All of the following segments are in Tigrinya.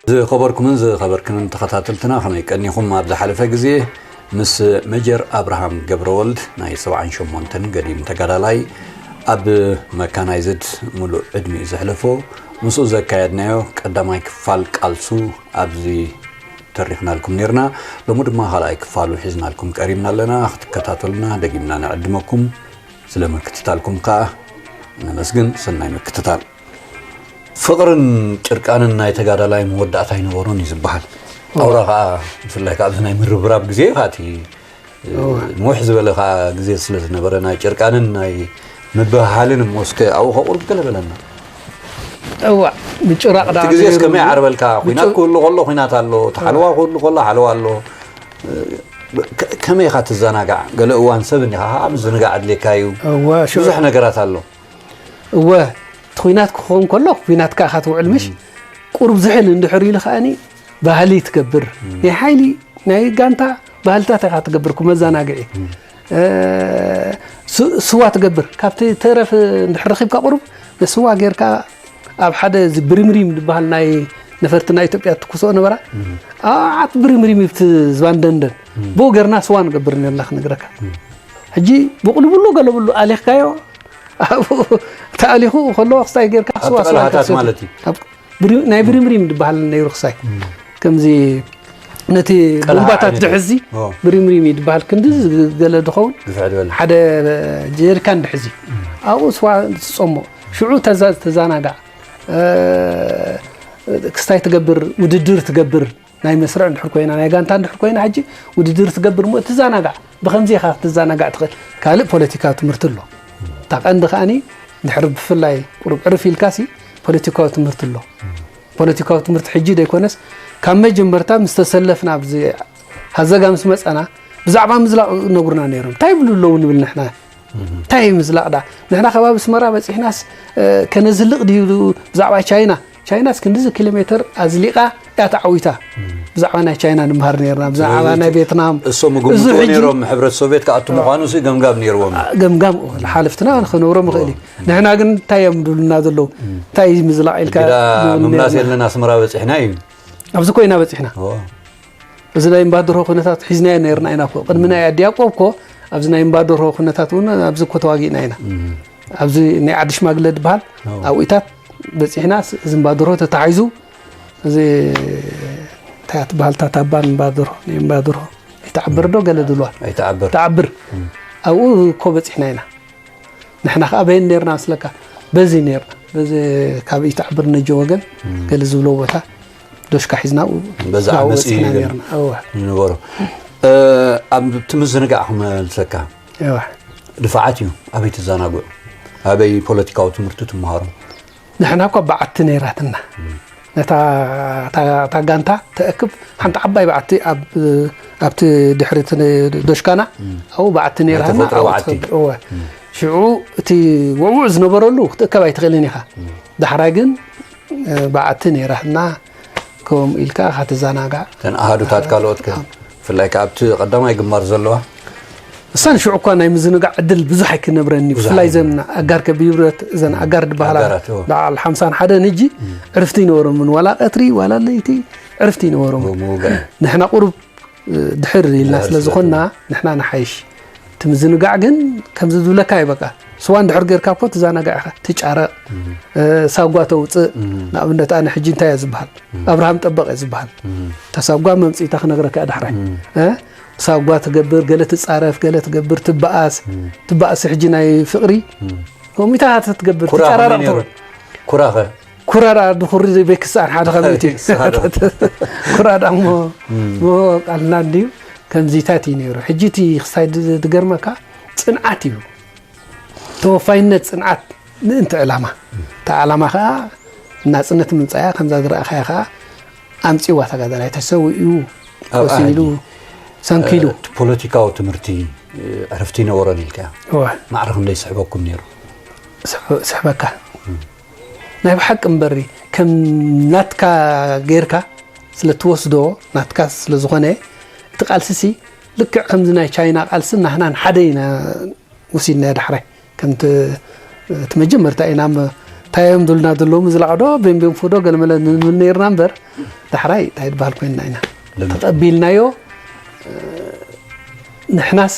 ዝኸበርኩምን ዝኸበርክንን ተኸታተልትና ከመይ ቀኒኹም? ኣብ ዝሓለፈ ግዜ ምስ መጀር ኣብርሃም ገብረወልድ ናይ ሰብዓን ሸሞንተን ገዲም ተጋዳላይ ኣብ መካናይዝድ ሙሉእ ዕድሚኡ ዘሕለፎ ምስኡ ዘካየድናዮ ቀዳማይ ክፋል ቃልሱ ኣብዚ ተሪኽናልኩም ኔርና። ሎሚ ድማ ካልኣይ ክፋሉ ሒዝናልኩም ቀሪብና ኣለና። ክትከታተሉና ደጊምና ንዕድመኩም። ስለ ምክትታልኩም ከኣ ነመስግን። ሰናይ ምክትታል። ፍቕርን ጭርቃንን ናይ ተጋዳላይ መወዳእታ ኣይነበሮን እዩ ዝበሃል። ኣውራ ከኣ ብፍላይ ከኣ ኣብዚ ናይ ምርብራብ ግዜ እዩ ከኣ እቲ እወ። ንውሕ ዝበለ ከኣ ግዜ ስለ ዝነበረ ናይ ጭርቃንን ናይ ምብህሃልን እሞ እስከ ኣብኡ ከቑርብ ገለ በለና። እዋ ብጭራቕ እቲ ደኣ ግዜስ ነይሩ። ከመይ ዓርበልካ? ኩናት ብጭ- ክህሉ ከሎ ኩናት ኣሎ፣ እቲ ሓለዋ ክህሉ ከሎ ሓለዋ ኣሎ። ከ- ከመይ ኢኻ ትዘናጋዕ? ገለ እዋን ሰብ እኒኻ ከዓ ምዝንጋዕ ኣድልየካ እዩ። እወ፣ ሽዑ- ብዙሕ ነገራት ኣሎ። እወ፣ እቲ ኩናት ክኸውን ከሎ ኩናት ከዓ ኢኻ ትውዕል ምሽ? ቁሩብ ዝሕል እንድሕር ኢሉ ከኣኒ ባህሊ ትገብር። ናይ ሓይሊ ናይ ጋንታ ባህልታት ኢኻ ትገብር፣ መዘናግዒ። እ፣ ስ- ስዋ ትገብር። ካብቲ ተረፍ እንድሕር ረኺብካ ቁሩብ ንስዋ ጌርካ ኣብ ሓደ እዚ ብሪምሪም ዝበሃል ናይ ነፈርቲ ናይ ኢትዮጵያ ትኩስኦ ነበራ። ኣዓት ብሪምሪም ይብቲ ዝባን ደንደን። ብኡ ጌርና ስዋ ንገብር ነርና ክነግረካ። ሕጂ ብቑልብሉ ገለብሉ ኣሊኽካዮ፣ ኣብኡ ተኣሊኹ ከሎ ክስታይ ጌርካ ኣብ ስዋ፣ ስዋ ተቐላሃታት ትሰቲ። ማለት እዩ። ኣብ ብሪ- ናይ ብሪምሪም ዝበሃል ነይሩ ክሳይ። ከምዚ ነቲ ቀላሃ ቡምባታት ዓይነት። ዝሕዚ ኦ። ብሪምሪም እዩ ዝበሃል። ክንዲ ገለ ዝኸውን ግፍዕ ዝበለ። ሓደ ጀሪካን ድሕዚ። ኣብኡ ስዋ ትጸሞ። ሽዑ ተዛ- ተዛናጋዕ። እ፣ ክስታይ ትገብር፣ ውድድር ትገብር። ናይ መስርዕ እንድሕር ኮይና፣ ናይ ጋንታ እንድሕር ኮይና፣ ሕጂ ውድድር ትገብር እሞ ትዛናጋዕ። ብኸምዚ ኢኻ ክትዛናጋዕ ትኽእል። ካልእ ፖለቲካዊ ትምህርቲ ኣሎ። እታ ቀንዲ ከኣኒ፣ ድሕሪ ብፍላይ ቁሩብ ዕርፍ ኢልካሲ፣ ፖለቲካዊ ትምህርቲ ኣሎ። ፖለቲካዊ ትምህርቲ ሕጂ ዘይኮነስ፣ ካብ መጀመርታ ምስ ተሰለፍና፣ ኣብዚ ሃዘጋ ምስ መጸና፣ ብዛዕባ ምዝላቕ ነጉርና ነይሮም። እንታይ ይብሉ ኣለዉ ንብል ንሕና? እንታይ እዩ ምዝላቕ ደኣ? ንሕና ከባቢ ኣስመራ በጺሕናስ፣ እ፣ ከነዝልቕ ድዩ ብዛዕባ ቻይና? ቻይናስ ክንድዚ ኪሎ ሜተር ኣዝሊቓ እያ ተዓዊታ። ብዛዕባ ናይ ቻይና ንመሃር ነይርና፣ ብዛዕባ ስለዚ ናይ ቬትናም። እሶም እዚ ይግምትዎ ሕጂ ነይሮም፣ ሕብረት ሶቪየት ክኣቱ ምዃኑ ሲ ገምጋም ነይርዎም። ገምጋም፣ ሓለፍትና ክነብሮ ምኽእል እዩ። ንሕና ግን እንታይ እዮም ድብሉና ዘለዉ? እንታይ እዩ ምዝላቕ ኢልካ ግዳ ድብሉና ምምላስ ነይርና። የለን፣ ኣስመራ በጺሕና እዩ። ኣብዚ ኮይና በጺሕና። ኦ። እዚ ናይ እምባደርሆ ኩነታት ሒዝናዮ ነይርና ኢና እኮ። ቅድሚ ናይ ኣዲ ያዕቆብ እኮ ኣብዚ ናይ እምባደርሆ ኩነታት እውን ኣብዚ እኮ ተዋጊእና ኢና። ኣብዚ ናይ ዓዲ ሽማግለ ዝበሃል ኦ። ኣብኢታት በፂሕና፣ እዚ እምባደርሆ ተታሒዙ፣ እዚ እንታይ እያ ትበሃል እታ ታባ እምባደርሆ፣ ናይ እምባደርሆ ኣይትዓብር ዶ ገለ ድልዋ? ኣይትዓብር። ትዓብር። ኣብኡ እኮ በፂሕና ኢና። ንሕና ከኣ በየን ነርና መስለካ? በዚ ነርና። በዚ ካብ ኢትዓብር ነጀ ወገን ገለ ዝብሎ ቦታ ዶሽካ ሒዝና ኣብኡ በዚ ናብኡ ዓመፅ እዩ በፂሕና ይብል ነርና። እወ። ዝነበሮ። እ፣ ኣብቲ ምዝንጋዕ ክመልሰካ። እወ። ድፋዓት እዩ። ኣበይ ትዘናግዑ? ኣበይ ፖለቲካዊ ትምህርቲ ትመሃሩ? ንሕና እኳ በዓቲ ነይራትና። ነታ፣ እታ፣ እታ ጋንታ ተእክብ ሓንቲ ዓባይ በዓቲ ኣብ፣ ኣብቲ ድሕሪ እቲ ዶሽካና፣ ኣብኡ በዓቲ ነይራትና፣ ተፈጥሮ ኣብኡ በዓቲ። ትኸብድ። እወ። ሽዑ እቲ ውዕውዕ ዝነበረሉ ክትእከብ ኣይትኽእልን ኢኻ። ዳሕራይ ግን፣ እ፣ በዓቲ ነይራትና፣ ከምኡ ኢልካ ኢኻ ትዘናጋዕ። እተን ኣሃዱታት ካልኦት ከ? ብፍላይ ከኣ ኣብቲ ቀዳማይ ግንባር ዘለዋ? እሳን ሽዑ እኳ ናይ ምዝንጋዕ ዕድል ብዙሕ ኣይክነብረኒ። ብዙሕ ብፍላይ ኣይነበረን። ዘን ኣጋር ከቢብረት፣ ዘን ኣጋር ዝበሃላ ኣጋራት፣ እዎ። በዓል ሓምሳን ሓደን ሕጂ ዕርፍቲ ይነበሮምን። ዋላ ቀትሪ፣ ዋላ ለይቲ ዕርፍቲ ይነበሮምን። እዎ፣ ምውጋእ። ንሕና ቁሩብ፣ እ፣ ድሕር ኢልና ድሕር ስለ ስለ ዝኾንና፣ ዝኾንና። ንሕና ንሓይሽ። እቲ ምዝንጋዕ ግን ከምዚ ዝብለካ እዩ በቃ። ስዋ እንድሕር ጌርካ እኮ ትዘናጋዕ ኢኻ። ትጫረቕ፣ እ፣ ሳጓ ተውፅእ። ንኣብነት ኣነ ሕጂ እንታይ እየ ዝበሃል? ኣብርሃም ጠበቕ እየ ዝበሃል። እታ ሳጓ መምፅኢታ ክነግረካ እየ ዳሕራይ። እ? ሳጓ ትገብር፣ ገለ ትፃረፍ፣ ገለ ትገብር፣ ትበኣስ። ትበኣስ ሕጂ ናይ ፍቕሪ። ከምኡ ኢታታት ትገብር፣ ኩራ ትጨራረቕ ከመይ ነይሩ? ትብል። ኩራኸ? ኩራ ደኣ ድኹሪ ዘይበይ ክስኣን ሓደ ከመይ እቲ? ንስኻ ዶ? ኩራ ደኣ እሞ፣ እሞ ቃልና እንድዩ ከምዚታት እዩ ነይሩ። ሕጂ እቲ ክስታይ ድ-፣ ድገርመካ ጽንዓት እዩ። ተወፋይነት፣ ጽንዓት ምእንቲ ዕላማ። እታ ዕላማ ኸኣ ናጽነት ምምጻእያ፣ ከምዛ ዝረኣኻያ ኸኣ ኣምጺእዋ ተጋዳላይ፣ ተሰዊኡ፣ ኣብኣ ቆሲሉ፣ ሕጂ፣ ሰንኪሉ። እ፣ እቲ ፖለቲካዊ ትምህርቲ፣ እ፣ ዕረፍቲ ይነበሮን ኢልካዮ። እወ። ማዕረ ክንደይ ስሕበኩም ነይሩ? ስሕ-፣ ስሕበካ። ናይ ብሓቂ እምበሪ፣ ከም ናትካ ጌርካ ስለ ትወስዶ፣ ናትካ ስለ ዝኾነ፣ እቲ ቃልስሲ ልክዕ ከምዚ ናይ ቻይና ቃልሲ ናህናን ሓደ ኢና ወሲድናዮ ዳሕራይ። ከምቲ፣ እቲ መጀመርታ ኢና ም-፣ እቲ እንታይ እዮም ዝብሉና ዘለዉ፣ ምዝላቕ ዶ ቤምቤም ፉዶ ገለመለ ንብል ነይርና እምበር፣ ዳሕራይ እንታይ ዝበሃል ኮይንና ኢና ተቐቢልናዮ። ንሕናስ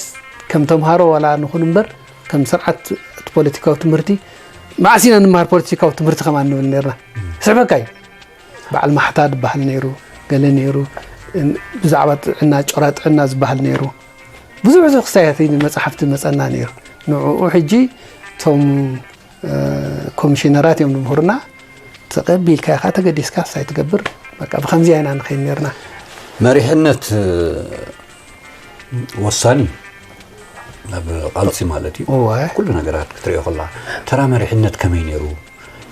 ከም ተምሃሮ ዋላ ንኹን እምበር፣ ከም ስርዓት እቲ ፖለቲካዊ ትምህርቲ፣ መዓስ ኢና ንመሃር ፖለቲካዊ ትምህርቲ ከማን ንብል ነይርና። ስሕበካ እዩ። በዓል ማሕታ ዝበሃል ነይሩ፣ ገለ ነይሩ፣ ብዛዕባ ጥዕና፣ ጮራ ጥዕና ዝበሃል ነይሩ። ብዙሕ ብዙሕ ክስታያት መጻሕፍቲ መጸና ነይሩ። ንዕኡ ሕጂ እቶም ኮሚሽነራት እዮም ዝምህሩና። ተቐቢልካ ኢኻ፣ ተገዲስካ ሳይ ትገብር። በቃ ብኸምዚ ኢና ንኸይድ ነርና። መሪሕነት ወሳኒ ኣብ ቃልሲ ማለት እዩ። እወ። ኩሉ ነገራት ክትሪኦ ከላ ተራ መሪሕነት ከመይ ነይሩ?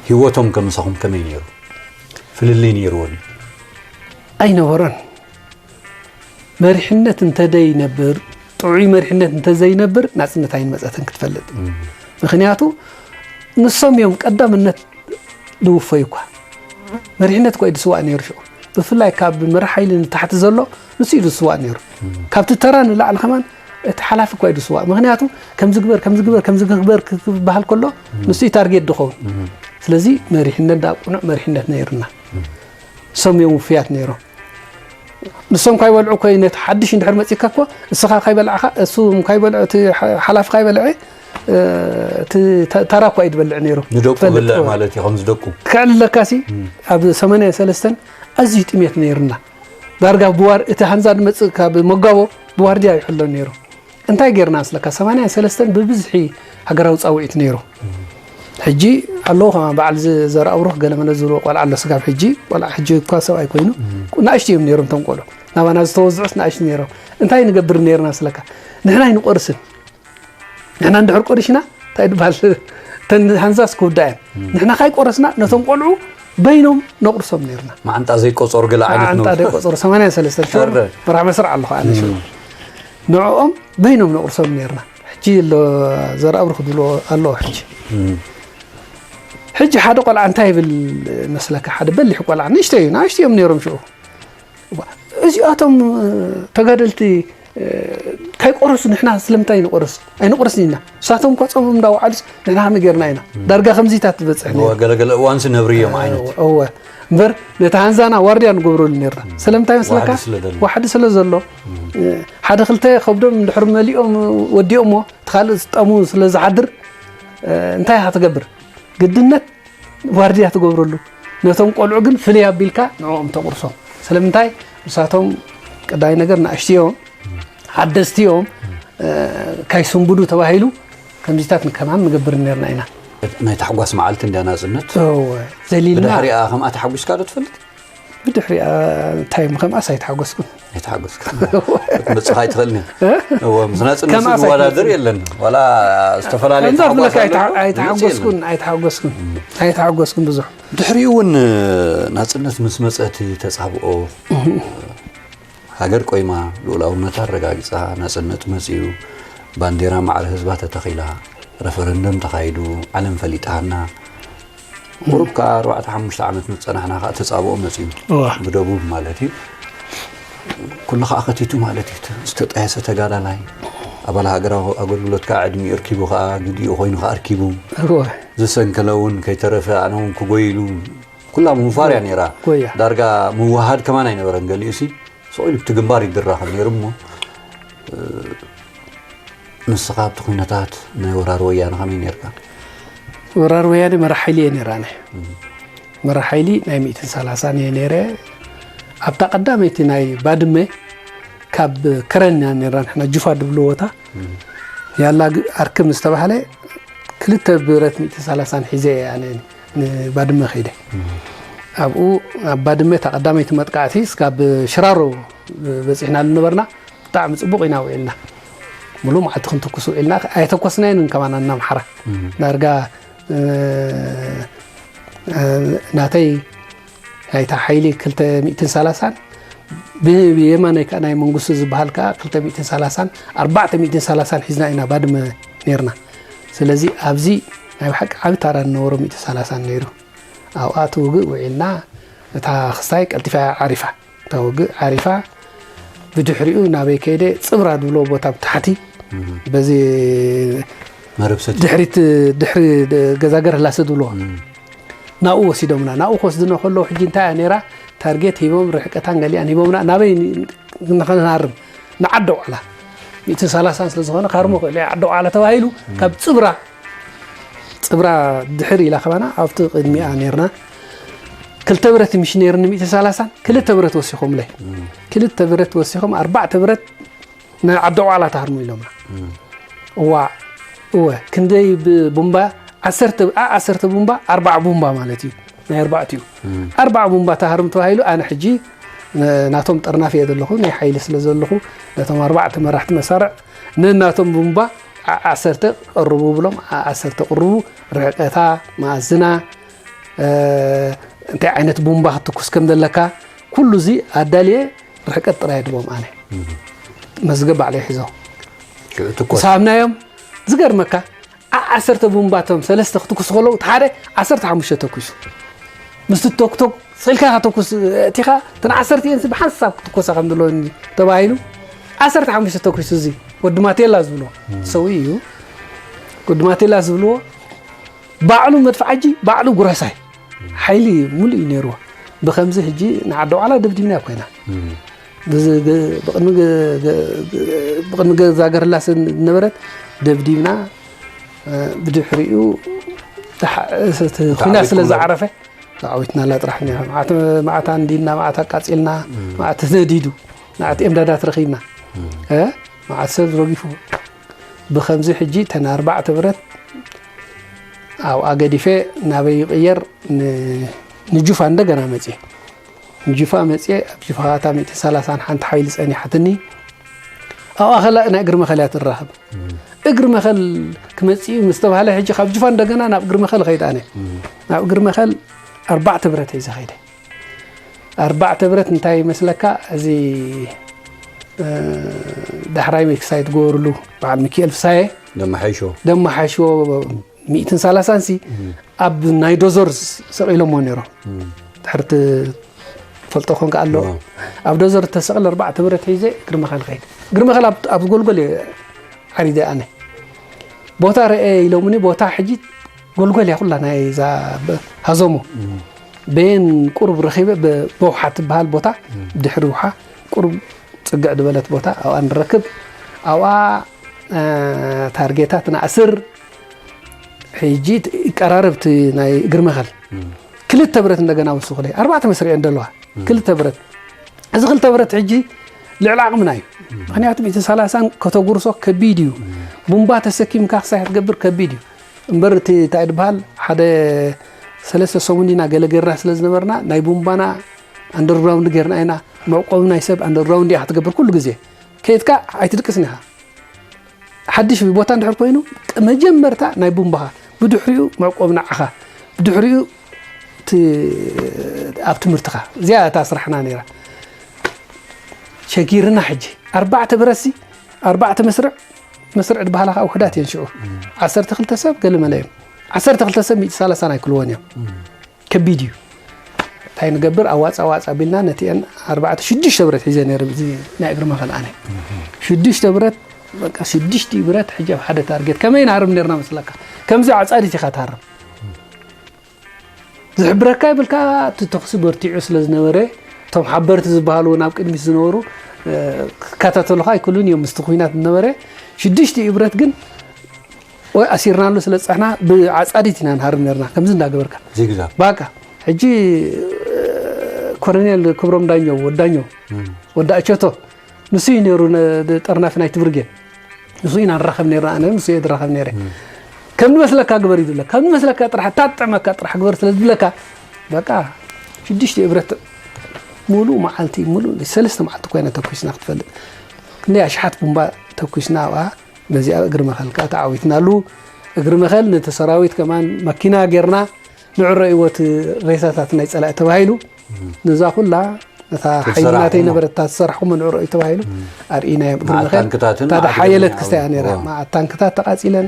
ህይወቶም ከምሳኹም ከመይ ነይሩ? ፍልልይ ነይርዎ ድዩ? ኣይነበሮን። መሪሕነት እንተደይነብር፣ ጥዑይ መሪሕነት እንተዘይነብር ናጽነት ኣይንመጸትን ክትፈልጥ። ምክንያቱ ንሶም እዮም ቀዳምነት ዝውፈዩ እኳ። መሪሕነት እኳ እዩ ዝስዋእ ነይሩ ሽዑ። ብፍላይ ካብ መራሕ ሓይሊ ንታሕቲ ዘሎ ንሱ እዩ ዝስዋእ ነይሩ። ካብቲ ተራ ንላዕሊ ከማን እቲ ሓላፊ እኳ እዩ ዝስዋእ። ምክንያቱ ከምዚ ግበር፣ ከምዚ ግበር፣ ከምዚ ግበር ክበሃል ከሎ ንሱ እዩ ታርጌት ዝኸውን። ስለዚ መሪሕነት ዳ ቅኑዕ መሪሕነት ነይሩና። ንሶም እዮም ውፍያት ነይሮም። ንሶም ካይበልዑ እኮ ነቲ ሓድሽ እንድሕር መጺካ እኮ እስኻ ካይበልዕኻ እሱ ካይበልዑ እቲ ሓ- ሓላፊ ካይበልዐ እቲ ተ- ተራ እኳ እዩ ዝበልዕ ነይሩ። ንደቁ ትፈልጥ ብልዕ እኮ። ማለት እዩ ከምዚ ደቁ ክዕልለካሲ ኣብ ሰማንያ ሰለስተን ኣዝዩ ጥሜት ነይሩና። ዳርጋ ብዋር እቲ ሃንዛ ዝመጽእ ካብ መጋቦ ብዋርድያ ይሕሎ ነይሩ። እንታይ ጌርና መስለካ? ሰማንያ ሰለስተን ብብዝሒ ሃገራዊ ጻውዒት ነይሩ። ሕጂ ኣለዉ ከማ በዓል ዝ- ዘርኣብሩኽ ገለመለ ዝብሎ ቆልዓ ኣሎ ስጋብ ሕጂ። ቆልዓ ሕጂ እኳ ሰብኣይ ኮይኑ ንኣሽቱ እዮም ነይሮም እቶም ቆልዑ። ናባና ዝተወዝዑስ ንኣሽቱ ነይሮም። እንታይ ንገብር ነይርና መስለካ? ንሕና ኣይንቆርስን። ንሕና እንድሕር ቆሪሽና እንታይ ድበሃል? ተን ሃንዛስ ክውዳ እየን። ንሕና ካይቆረስና ነቶም ቆልዑ በይኖም ነቁርሶም ነይርና። ማዓንጣ ዘይቆጸሩ ገለ ዓይነት ማዓንጣ ነው። ዘይቆጸሩ ሰማንያ ሰለስተ ሽዑ ኣረ። መራሕ መስርዕ ኣለኹ ኣነ ሽዑ። ንዕኦም በይኖም ነቁርሶም ነይርና። ሕጂ ኣሎ ዘርኣብሩኽ ድብሎ ኣለዎ ሕጂ። ሕጂ ሓደ ቆልዓ እንታይ ይብል መስለካ? ሓደ በሊሕ ቆልዓ ንእሽተይ እዩ፣ ንኣሽቱ እዮም ነይሮም ሽዑ። እዚኣቶም ተጋደልቲ ካይቆረሱ ንሕና ስለምንታይ ንቆረስ? ኣይንቆረስን ኢና። ንሳቶም እኳ ጾሞም እንዳወዓሉስ ንሕና ከመይ ጌርና ኢና? ዳርጋ ከምዚታት ትበጽሕ ነይሩ። ገለገለ እዋንሲ ነብሪ እዮም ዓይነት እወ እምበር ነቲ ሃንዛና ዋርድያ ንገብረሉ ነርና። ስለምንታይ መስለካ? ዋሕዲ ስለ ዘሎ። ዋሕዲ ስለ ዘሎ ሓደ ክልተ ከብዶም እንድሕር መሊኦም ወዲኦሞ እቲ ካልእ ዝጠሙ ስለ ዝሓድር እንታይ ኢኻ ትገብር? ግድነት ዋርድያ ትገብረሉ። ነቶም ቆልዑ ግን ፍልይ ኣቢልካ ንዕኦም ተቑርሶም። ስለምንታይ? ንሳቶም ቀዳይ ነገር ንኣሽቱ እዮም፣ ሓደስቲ እዮም፣ ካይስንብዱ ተባሂሉ ከምዚታት ንከማን ንገብር ነርና ኢና። ናይ ታሕጓስ መዓልቲ እንድያ ናጽነት። እወ፣ ዘሊልና ብድሕሪኣ ከምኣ ተሓጒስካ ዶ ትፈልጥ? ብድሕሪኣ እንታይ ከምኣስ ኣይተሓጎስኩን። ኣይተሓጎስካ ክትመጽኻ ኣይትኽእልን እያ። እወ፣ ምስ ናጽነት ከምኣስ ዝወዳደር ኣይትኽእልን። የለን። ዋላ ዝተፈላለየ ከምዛ ታሕጓስ ብለካ ኣሎ፣ ኣይተሓ- ዝመጽእ ኣይተሓጎስኩን የለን። ኣይተሓጎስኩን ኣይተሓጎስኩን ብዙሕ። ድሕሪኡ እውን ናጽነት ምስ መጸ እቲ ተጻብኦ ሃገር ቆይማ፣ ልኡላውነታ ኣረጋጊጻ፣ ናጽነት መጺኡ፣ ባንዴራ ማዕረ ህዝባ ተተኺላ፣ ረፈረንደም ተኻይዱ፣ ዓለም ፈሊጣና። ቁሩብ ከኣ ኣርባዕተ ሓሙሽተ ዓመት ምስ ጸናሕና ከኣ ተጻብኦ መጺኡ። እዋ። ብደቡብ ማለት እዩ። ኩሉ ከኣ ከቲቱ ማለት እዩ። ዝተጣየሰ ተጋዳላይ፣ ኣባል ሃገራዊ ኣገልግሎት ከኣ ዕድሚኡ ኣርኪቡ ከኣ ግዲኡ ኮይኑ ከኣ ኣርኪቡ። እዋ። ዝሰንከለ እውን ከይተረፈ ኣነ እውን ክጎይሉ ኩላ ምውፋር እያ ነይራ። ጎያ። ዳርጋ ምውሃድ ከማን ኣይነበረን። ገሊኡሲ ስቕ ኢሉ ብቲ ግንባር ይድራኸብ ነይሩ እሞ፣ እ፣ ንስኻ ኣብቲ ኩነታት ናይ ወራር ወያነ ከመይ ነይርካ? ወራር ወያነ መራሕ ሓይሊ እየ ነይረ ኣነ። መራሕ ሓይሊ ናይ ሚእትን ሰላሳን እየ ነይረ። ኣብታ ቀዳመይቲ ናይ ባድመ ካብ ከረን ኢና ነይርና ንሕና ጁፋ ድብልዎ ቦታ ያላ ግ- ኣርክብ ዝተባህለ ክልተ ብረት ሚእትን ሰላሳን ሒዘ እየ ኣነ ንባድመ ከይደ። ኣብኡ ኣብ ባድመ እታ ቀዳመይቲ መጥቃዕቲ እስካብ ሽራሮ በፂሕና ዝነበርና ብጣዕሚ ፅቡቕ ኢና ውዒልና። ሙሉእ መዓልቲ ክንትኩስ ውዒልና። ኣይተኮስናየን ከማን ኣና ኣምሓራ። ዳርጋ እ፣ እ፣ ናተይ ናይታ ሓይሊ ክልተ ሚእትን ሰላሳን ብ- ብየማነይ ከኣ ናይ መንግስቱ ዝበሃል ከኣ ክልተ ሚእትን ሰላሳን ኣርባዕተ ሚእትን ሰላሳን ሒዝና ኢና ባድመ ነይርና። ስለዚ ኣብዚ ናይ ብሓቂ ዓቢ ታራ ዝነበሮ ሚእትን ሰላሳን ነይሩ። ኣብኣ እቲ ውግእ ውዒልና። እታ ክስታይ ቀልጢፋ እያ ዓሪፋ። እታ ውግእ ዓሪፋ። ብድሕሪኡ ናበይ ከይደ? ጽብራ ዝብሎ ቦታ ብታሕቲ በዚ መረብ ሰቲ ድሕሪት ድሕሪ ገዛገር ህላሰ ዝብልዎ እም። ናብኡ ወሲዶምና። ናብኡ ክወስድና ከለዉ ሕጂ እንታይ እያ ነይራ? ታርጌት ሂቦም፣ ርሕቀታን ገሊኣን ሂቦምና። ናበይ ንኸንሃርም? ንዓዲ ዋዕላ። ሚእትን ሰላሳን ስለ ዝኾነ፣ ካርሞ ክእል እየ፣ ዓዲ ዋዕላ ተባሂሉ፣ ካብ ጽብራ፣ ጽብራ ድሕር ኢላ ከባና፣ ኣብቲ ቅድሚኣ ነይርና። ክልተ ብረት ምሽ ነይርኒ፣ ሚእትን ሰላሳን፣ ክልተ ብረት ወሲኾምለይ። ክልተ ብረት ወሲኾም፣ ኣርባዕተ ብረት ንዓዲ ዋዕላ ትሃርሙ ኢሎምና። እዋ፣ እወ፣ ክንደይ ብ-፣ ቡምባ? ዓሰርተ፣ ኣ-፣ ዓሰርተ ቡምባ፣ ኣርባዓ ቡምባ ማለት እዩ። ናይ ኣርባዕቲኡ። ኣርባዓ ቡምባ ትሃርም ተባሂሉ፣ ኣነ ሕጂ ነ-፣ ናቶም ጠርናፍ እየ ዘለኹ፣ ናይ ሓይሊ ስለ ዘለኹ፣ ነቶም ኣርባዕተ መራሕቲ መሳርዕ፣ ነናቶም ቡምባ ዓ-፣ ዓሰርተ ቀርቡ ብሎም፣ ዓ-፣ ዓሰርተ ቅርቡ፣ ርሕቀታ፣ መኣዝና፣ እ፣ እንታይ ዓይነት ቡምባ ክትኩስ ከም ዘለካ፣ ኩሉ እዚ ኣዳልየ ርሕቀት ጥራይ ድቦም ኣነ። መዝገብ ባዕለይ ሒዞ። ሽዑ ትኮስ። ሰሃብናዮም። ዝገርመካ፣ ዓ-፣ ዓሰርተ ቡምባቶም ሰለስተ ክትኩስ ከለዉ፣ እቲ ሓደ ዓሰርተ ሓሙሽተ ተኩሱ። ምስቲ ቶክቶክ ስኢልካ ከተኩስ፣ እቲኻ፣ እተን ዓሰርተ እየን ብሓንሳብ ክትኮሳ ከም ዘለወን ተባሂሉ፣ ዓሰርተ ሓሙሽተ ተኩሱ። እዚ ወዲ ማቴላ ዝብልዎ፣ ሰውኢ እዩ። ወዲ ማቴላ ዝብልዎ፣ ባዕሉ መድፍዓጂ፣ ባዕሉ ጉራሳይ። ሓይሊ ሙሉእ እዩ ነይርዎ። ብኸምዚ ሕጂ ንዓዲ ዋዕላ ደብዲብና ኮይና። ብዝ-፣ ግ-፣ ብቕድሚ ግ-፣ ግ-፣ ግ-፣ ብቕድሚ ገዛ ገርላስ ዝነበረት ደብዲብና፣ እ፣ ብድሕሪኡ ተሓ-፣ እቲ ኲናት ስለ ዝዓረፈ፣ ተዓዊትናላ ጥራሕ እኒኣ። መዓት፣ መዓት ኣንዲድና፣ መዓት ኣቃጺልና፣ መዓት ተነዲዱ፣ መዓት ኤምዳዳት ረኺብና። እ፣ መዓት ሰብ ረጊፉ። ብኸምዚ ሕጂ እተን ኣርባዕተ ብረት ኣብኣ ገዲፈ ናበይ ይቕየር? ን-፣ ንጁፋ እንደገና መጽየ። ንጁፋ መጽየ፣ ኣብ ጁፋ እታ ሚእትን ሰላሳን ሓንቲ ሓይሊ ጸኒሓትኒ። ኣብኣ ከላ ናይ እግሪ መኸል እያ ትራኸብ። እግሪ መኸል ክመጽእ እዩ ምስ ተባህለ፣ ሕጂ ካብ ጁፋ እንደገና ናብ እግሪ መኸል እኸይድ ኣነ። ናብ እግሪ መኸል ኣርባዕተ ብረት ሒዘ ኸይደ። ኣርባዕተ ብረት እንታይ ይመስለካ? እዚ፣ እ፣ ዳሕራይ ክሳይ ትገበርሉ በዓል ሚካኤል ፍሳየ ደመሓይሾ። ደመሓይሾ ሚእትን ሰላሳን ሲ ኣብ ናይ ዶዞር ስ-፣ ሰቒሎሞ ነይሮም። ድሕርቲ ፈልጦ ኮንካ ኣሎ። ኣብ ዶዞር እተሰቕለ ኣርባዕተ ብረት ሒዘ እግሪ መኸል ኸይድ። እግሪ መኸል ኣብ፣ ኣብ ጎልጎል እየ ዓሪደ ኣነ። ቦታ ርአ ኢሎምኒ፣ ቦታ ሕጂ ጎልጎል እያ ኩላ ናይ እዛ ብ-፣ ሃዞሞ። በየን ቁሩብ ረኺበ፣ ብ-፣ በውሓ ትበሃል ቦታ፣ ድሕሪ ውሓ ቁሩብ ጽግዕ ዝበለት ቦታ ኣብኣ ንረክብ። ኣብኣ፣ እ፣ ታርጌታት ንኣስር፣ ሕጂ ት-፣ ይቀራረብ እቲ ናይ እግሪ መኸል። ክልተ ብረት እንደገና ወስኹለይ። ኣርባዕተ መስርዕ እየን ዘለዋ። ክልተ ብረት። እዚ ክልተ ብረት ሕጂ ልዕሊ ዓቕምና እዩ። ምኽንያቱ ሚእቲ ሰላሳን ከተጉርሶ ከቢድ እዩ። ቡምባ ተሰኪምካ ክሳይ ክትገብር ከቢድ እዩ። እምበር እቲ እንታይ ድበሃል፣ ሓደ ሰለስተ ሰሙን ዲና ገለ ጌርና ስለ ዝነበርና፣ ናይ ቡምባና ኣንደርግራውንድ ጌርና ኢና። መዕቆቢ ናይ ሰብ ኣንደርግራውንድ እያ ክትገብር ኩሉ ግዜ። ከይድካ ኣይትድቅስን ኢኻ። ሓድሽ ቦታ እንድሕር ኮይኑ፣ መጀመርታ ናይ ቡምባኻ፣ ብድሕሪኡ መዕቆቢ ንዓኻ፣ ብድሕሪኡ እቲ፣ ኣብ ትምህርትኻ። እዚኣ እታ ስራሕና ነይራ። ሸጊርና ሕጂ። ኣርባዕተ ብረትሲ፣ ኣርባዕተ መስርዕ፣ መስርዕ ድበሃላ ከዓ ውሑዳት እየን ሽዑ። ዓሰርተ ክልተ ሰብ ገለ መለ እዮም። ዓሰርተ ክልተ ሰብ ሚእቲ ሰላሳን ኣይክልዎን እዮም። ከቢድ እዩ። እንታይ ንገብር? ኣዋፅ ኣዋፅ ኣቢልና ነቲአን ኣርባዕተ፣ ሽዱሽተ ብረት ሒዘ ነይረ፣ እዚ ናይ እግሪ መኸል ኣነ። ሽዱሽተ ብረት፣ በቃ ሽዱሽተ ብረት ሕጂ ኣብ ሓደ ታርጌት። ከመይ ንሃርም ነይርና መስለካ? ከምዚ ኣጻዲት ኢኻ ትሃርም። ዝሕብረካ ይብልካ፣ እቲ ተኹሲ በርቲዑ ስለ ዝነበረ፣ እቶም ሓበርቲ ዝበሃሉ እውን ኣብ ቅድሚት ዝነበሩ፣ እ፣ ክከታተሉኻ ኣይክእሉን እዮም፣ ምስቲ ኲናት ዝነበረ። ሽዱሽተ ብረት ግን ወይ ኣሲርናሉ ስለ ዝጸሕና፣ ብዓጻዲት ኢና ንሃርም ነርና፣ ከምዚ እንዳገበርካ። ዚግዛግ። ባቃ፣ ሕጂ፣ እ፣ ኮሎኔል ክብሮም ዳኘው፣ ወዲ ዳኘው፣ እም። ወዲ ኣቸቶ፣ ንሱ እዩ ነይሩ ነ-፣ ጠርናፊ ናይቲ ብርጌድ። ንሱ ኢና ንራኸብ ነርና፣ ኣነ ንሱ እየ ዝራኸብ ነይረ። እም። ከም ዝመስለካ ግበር እዩ ዝብለካ፣ ከም ዝመስለካ ጥራሕ፣ እታ ትጥዕመካ ጥራሕ ግበር ስለ ዝብለካ፣ በቃ፣ ሽዱሽተ ብረት ሙሉእ መዓልቲ፣ ሙሉእ ሰለስተ መዓልቲ ኮይና ተኩስና ክትፈልጥ። ክንደይ ኣሽሓት ቡምባ ተኩስና ኣብኣ። በዚኣ እግሪ መኸል ከኣ ተዓዊትናሉ። እግሪ መኸል ነቲ ሰራዊት ከማን መኪና ጌርና ንዕረይዎ እቲ ሬሳታት ናይ ጸላኢ ተባሂሉ። እም። ነዛ ኩላ ነታ ሓይሊ ናተይ ነበረት እታ ዝሰራሕኹሞ ንዕረዩ ተባሂሉ። እም። ኣርኢናዮም እግሪ መኸል። መዓት ታንክታትን እታ መዓት ደሓየለት ገዝን ክስታይ እያ ነይራ። ዓወት። መዓት ታንክታት ተቃጺለን፣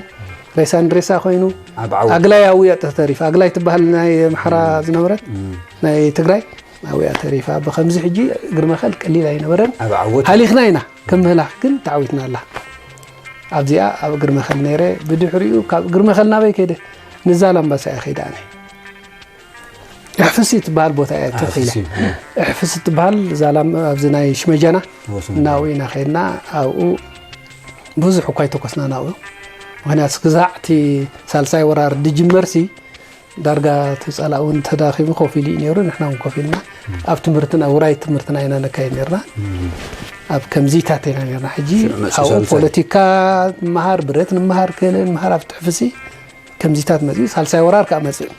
ሬሳ ንሬሳ ኮይኑ፣ ኣብ ዓወት። ኣግላይ ኣብኡ እያ ተተሪፋ። ኣግላይ ትበሃል ናይ ኣምሓራ እም። ዝነበረት፣ እም። ናይ ትግራይ ኣብኡ እያ ተሪፋ። ብኸምዚ ሕጂ እግሪ መኸል ቀሊል ኣይነበረን። ኣብ ዓወት። ሃሊኽና ኢና። ከም ምህላኽ ግን ተዓዊትና ኣላ። ኣብዚኣ ኣብ እግሪ መኸል ነይረ። ብድሕሪኡ ካብ እግሪ መኸል ናበይ ከይደ? ንዛላምባሳ እየ ከይደ ኣነ። እሕፍሲ ትበሃል ቦታ እያ ትኽኢለ። እሕፍሲ ትበሃል ዛላም ኣብዚ ናይ ሽመጃና ናብኡ ኢና ከይድና ኣብኡ ብዙሕ እኳ ኣይተኮስና ናብኡ። ምክንያቱ ክዛዕ እቲ ሳልሳይ ወራር ድጅመርሲ ዳርጋ እቲ ጸላእ እውን ተዳኺሙ ኮፍ ኢሉ እዩ ነይሩ። ንሕና እውን ኮፍ ኢልና ኣብ ትምህርትና ውራይ ትምህርትና ኢና ነካይድ ነርና። ኣብ ከምዚታት ኢና ነርና። ሕጂ ኣብኡ ፖለቲካ ንምሃር፣ ብረት ንምሃር፣ ክእለ ንምሃር ኣብ ትሕፍሲ ከምዚታት መፅዩ። ሳልሳይ ወራር ከዓ መፅዩ።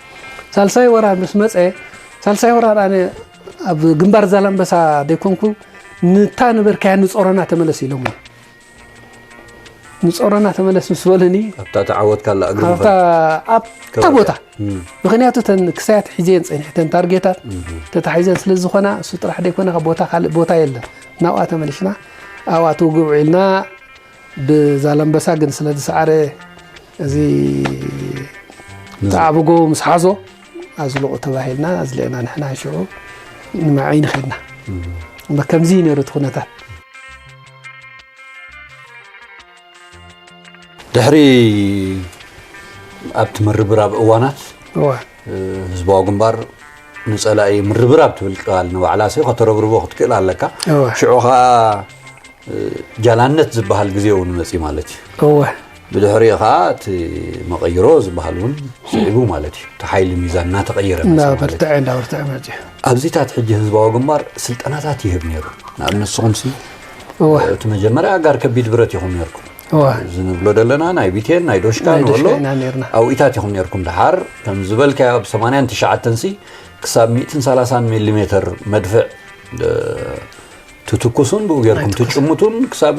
ሳልሳይ ወራር ምስ መፀ፣ ሳልሳይ ወራር ኣነ ኣብ ግንባር ዛላምበሳ ደይኮንኩ ንታ ነበርካያ ንፆረና ተመለስ ኢሎሞ። ንጾሮና ተመለስ ምስ በሉኒ። ኣብታ ተዓወትካላ እግሪ ኣብታ ኣብታ ቦታ ምክንያቱ ተን ክሳያት ሒዘን ጸኒሕተን ታርጌታት ተታሒዘን ስለ ዝኾና እሱ ጥራሕ ደይኮነ ካብ ቦታ ካልእ ቦታ የለን። ናብኣ ተመሊሽና ኣብኣ ትውግእ ውዒልና። ብዛላምበሳ ግን ስለ ዝሰዓረ እዚ ተዓብጎ ምስ ሓዞ ኣዝልቑ ተባሂልና ኣዝለና ንሕና ሽዑ ንመዒ ንኸድና። ከምዚ እዩ ነይሩ እቲ ኩነታት። ድሕሪ ኣብቲ ምርብራብ እዋናት ህዝባዊ ግንባር ንፀላኢ ምርብራብ ትብል ቃል ንባዕላ ሲ ከተረብርቦ ክትክእል ኣለካ። ሽዑ ከዓ ጃላነት ዝበሃል ግዜ እውን መፅእ ማለት እዩ። ብድሕሪኡ ከዓ እቲ መቐይሮ ዝበሃል እውን ስዒቡ ማለት እዩ። እቲ ሓይሊ ሚዛን እናተቐየረ መፅእ ማለት እዩ። እንዳበርትዐ እንዳበርትዐ መፅኡ። ኣብዚታት ሕጂ ህዝባዊ ግንባር ስልጠናታት ይህብ ነይሩ። ንኣብነት ንስኹም ሲ እቲ መጀመርያ ኣጋር ከቢድ ብረት ኢኹም ነይርኩም። እዚ ንብሎ ዘለና ናይ ቢቴን ናይ ዶሽካ ንብሎ ኣብኢታት ኢኹም ነይርኩም። ድሓር ከም ዝበልካዮ ኣብ ሰማንያን ትሽዓተን ሲ ክሳብ ሚእትን ሰላሳን ሚሊ ሜተር መድፍዕ ትትኩሱን ብኡ ጌርኩም ትጭምቱን ክሳብ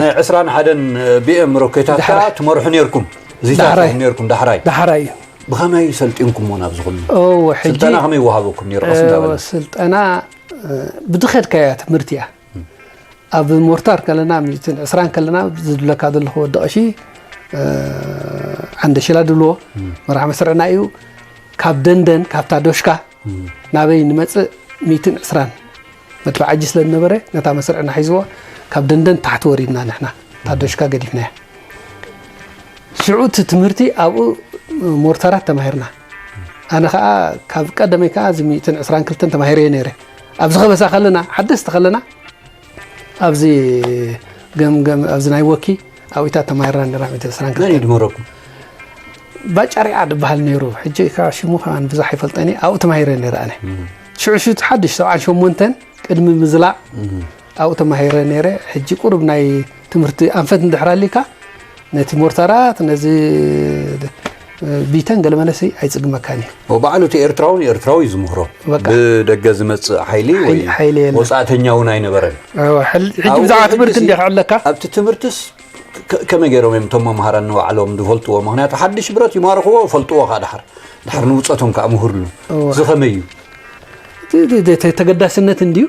ናይ ዕስራን ሓደን ቢኤም ሮኬታት ከዓ ትመርሑ ነይርኩም። እዚታት ኢኹም ነይርኩም ዳሕራይ። ዳሕራይ እዩ። ብኸመይ ሰልጢንኩሞ ናብዚ ኩሉ? እወ፣ ሕጂ ስልጠና ከመይ ይወሃበኩም ነይሩ? ቀስ እንዳበለ። እወ፣ ስልጠና፣ እ፣ ብድኸድካያ ትምህርቲ እያ። ኣብ ሞርታር ከለና፣ ሚእትን ዕስራን ከለና፣ ዝብለካ ዘለኹ ወዲ ቀሺ፣ እ፣ ዓንደ ሽላ ድብልዎ፣ መራሕ መስርዕና እዩ። ካብ ደንደን፣ ካብታ ዶሽካ፣ ናበይ ንመጽእ ሚእትን ዕስራን መድፍዕ ዓጂ ስለ ዝነበረ፣ ነታ መስርዕና ሒዝዎ፣ ካብ ደንደን ታሕቲ ወሪድና ንሕና፣ እታ ዶሽካ ገዲፍናያ። ሽዑ እቲ ትምህርቲ ኣብኡ ሞርታራት ተማሂርና። ኣነ ኸኣ ካብ ቀደመይ ከኣ እዚ ሚእትን ዕስራን ክልተን ተማሂረ እየ ነይረ። ኣብዚ ኸበሳ ከለና፣ ሓደስቲ ከለና፣ ኣብዚ ገምገም፣ ኣብዚ ናይ ወኪ ኣብኢታት ተማሂርና ነይርና፣ ሚእትን ዕስራን ክልተን። መን እዩ ድመረኩም? ባጫ ሪዓ ዝበሃል ነይሩ። ሕጂ ከኣ ሽሙ ከኣ ብዙሕ ኣይፈልጠን እየ። ኣብኡ ተማሂረ ነይረ ኣነ። ሽዑ ሽዑ ሓድሽ ሰብዓን ሸሞንተን ቅድሚ ምዝላቕ ኣብኡ ተማሂረ ነይረ። ሕጂ ቁሩብ ናይ ትምህርቲ ኣንፈት እንድሕር ኣሊካ፣ ነቲ ሞርታራት፣ ነዚ ቢተን ገለ መለሲ ኣይጽግመካን እዩ። ወባዕሉ እቲ ኤርትራዊ ንኤርትራዊ እዩ ዝምህሮ። በቃ። ብደገ ዝመጽእ ሓይሊ ወይ ሓይሊ የለን። ወጻእተኛ እውን ኣይነበረን። እወ፣ ሕል-፣ ሕጂ ኣብኡ ብዛዕባ ሕጂ ትምህርቲ ሲ-፣ እንዲኻ ኣለካ? ኣብቲ ትምህርትስ ከ-፣ ከመይ ገይሮም እዮም እቶም መምሃራን ንባዕሎም ዝፈልጥዎ? ምኽንያቱ ሓድሽ ብረት ይማርኽዎ፣ ይፈልጥዎ ከኣ ድሓር። ድሓር ንውጸቶም ከኣ ምሁርሉ። እወ። እዚ ከመይ እዩ? እቲ፣ እቲ፣ እቲ ተገዳስነት እንድዩ።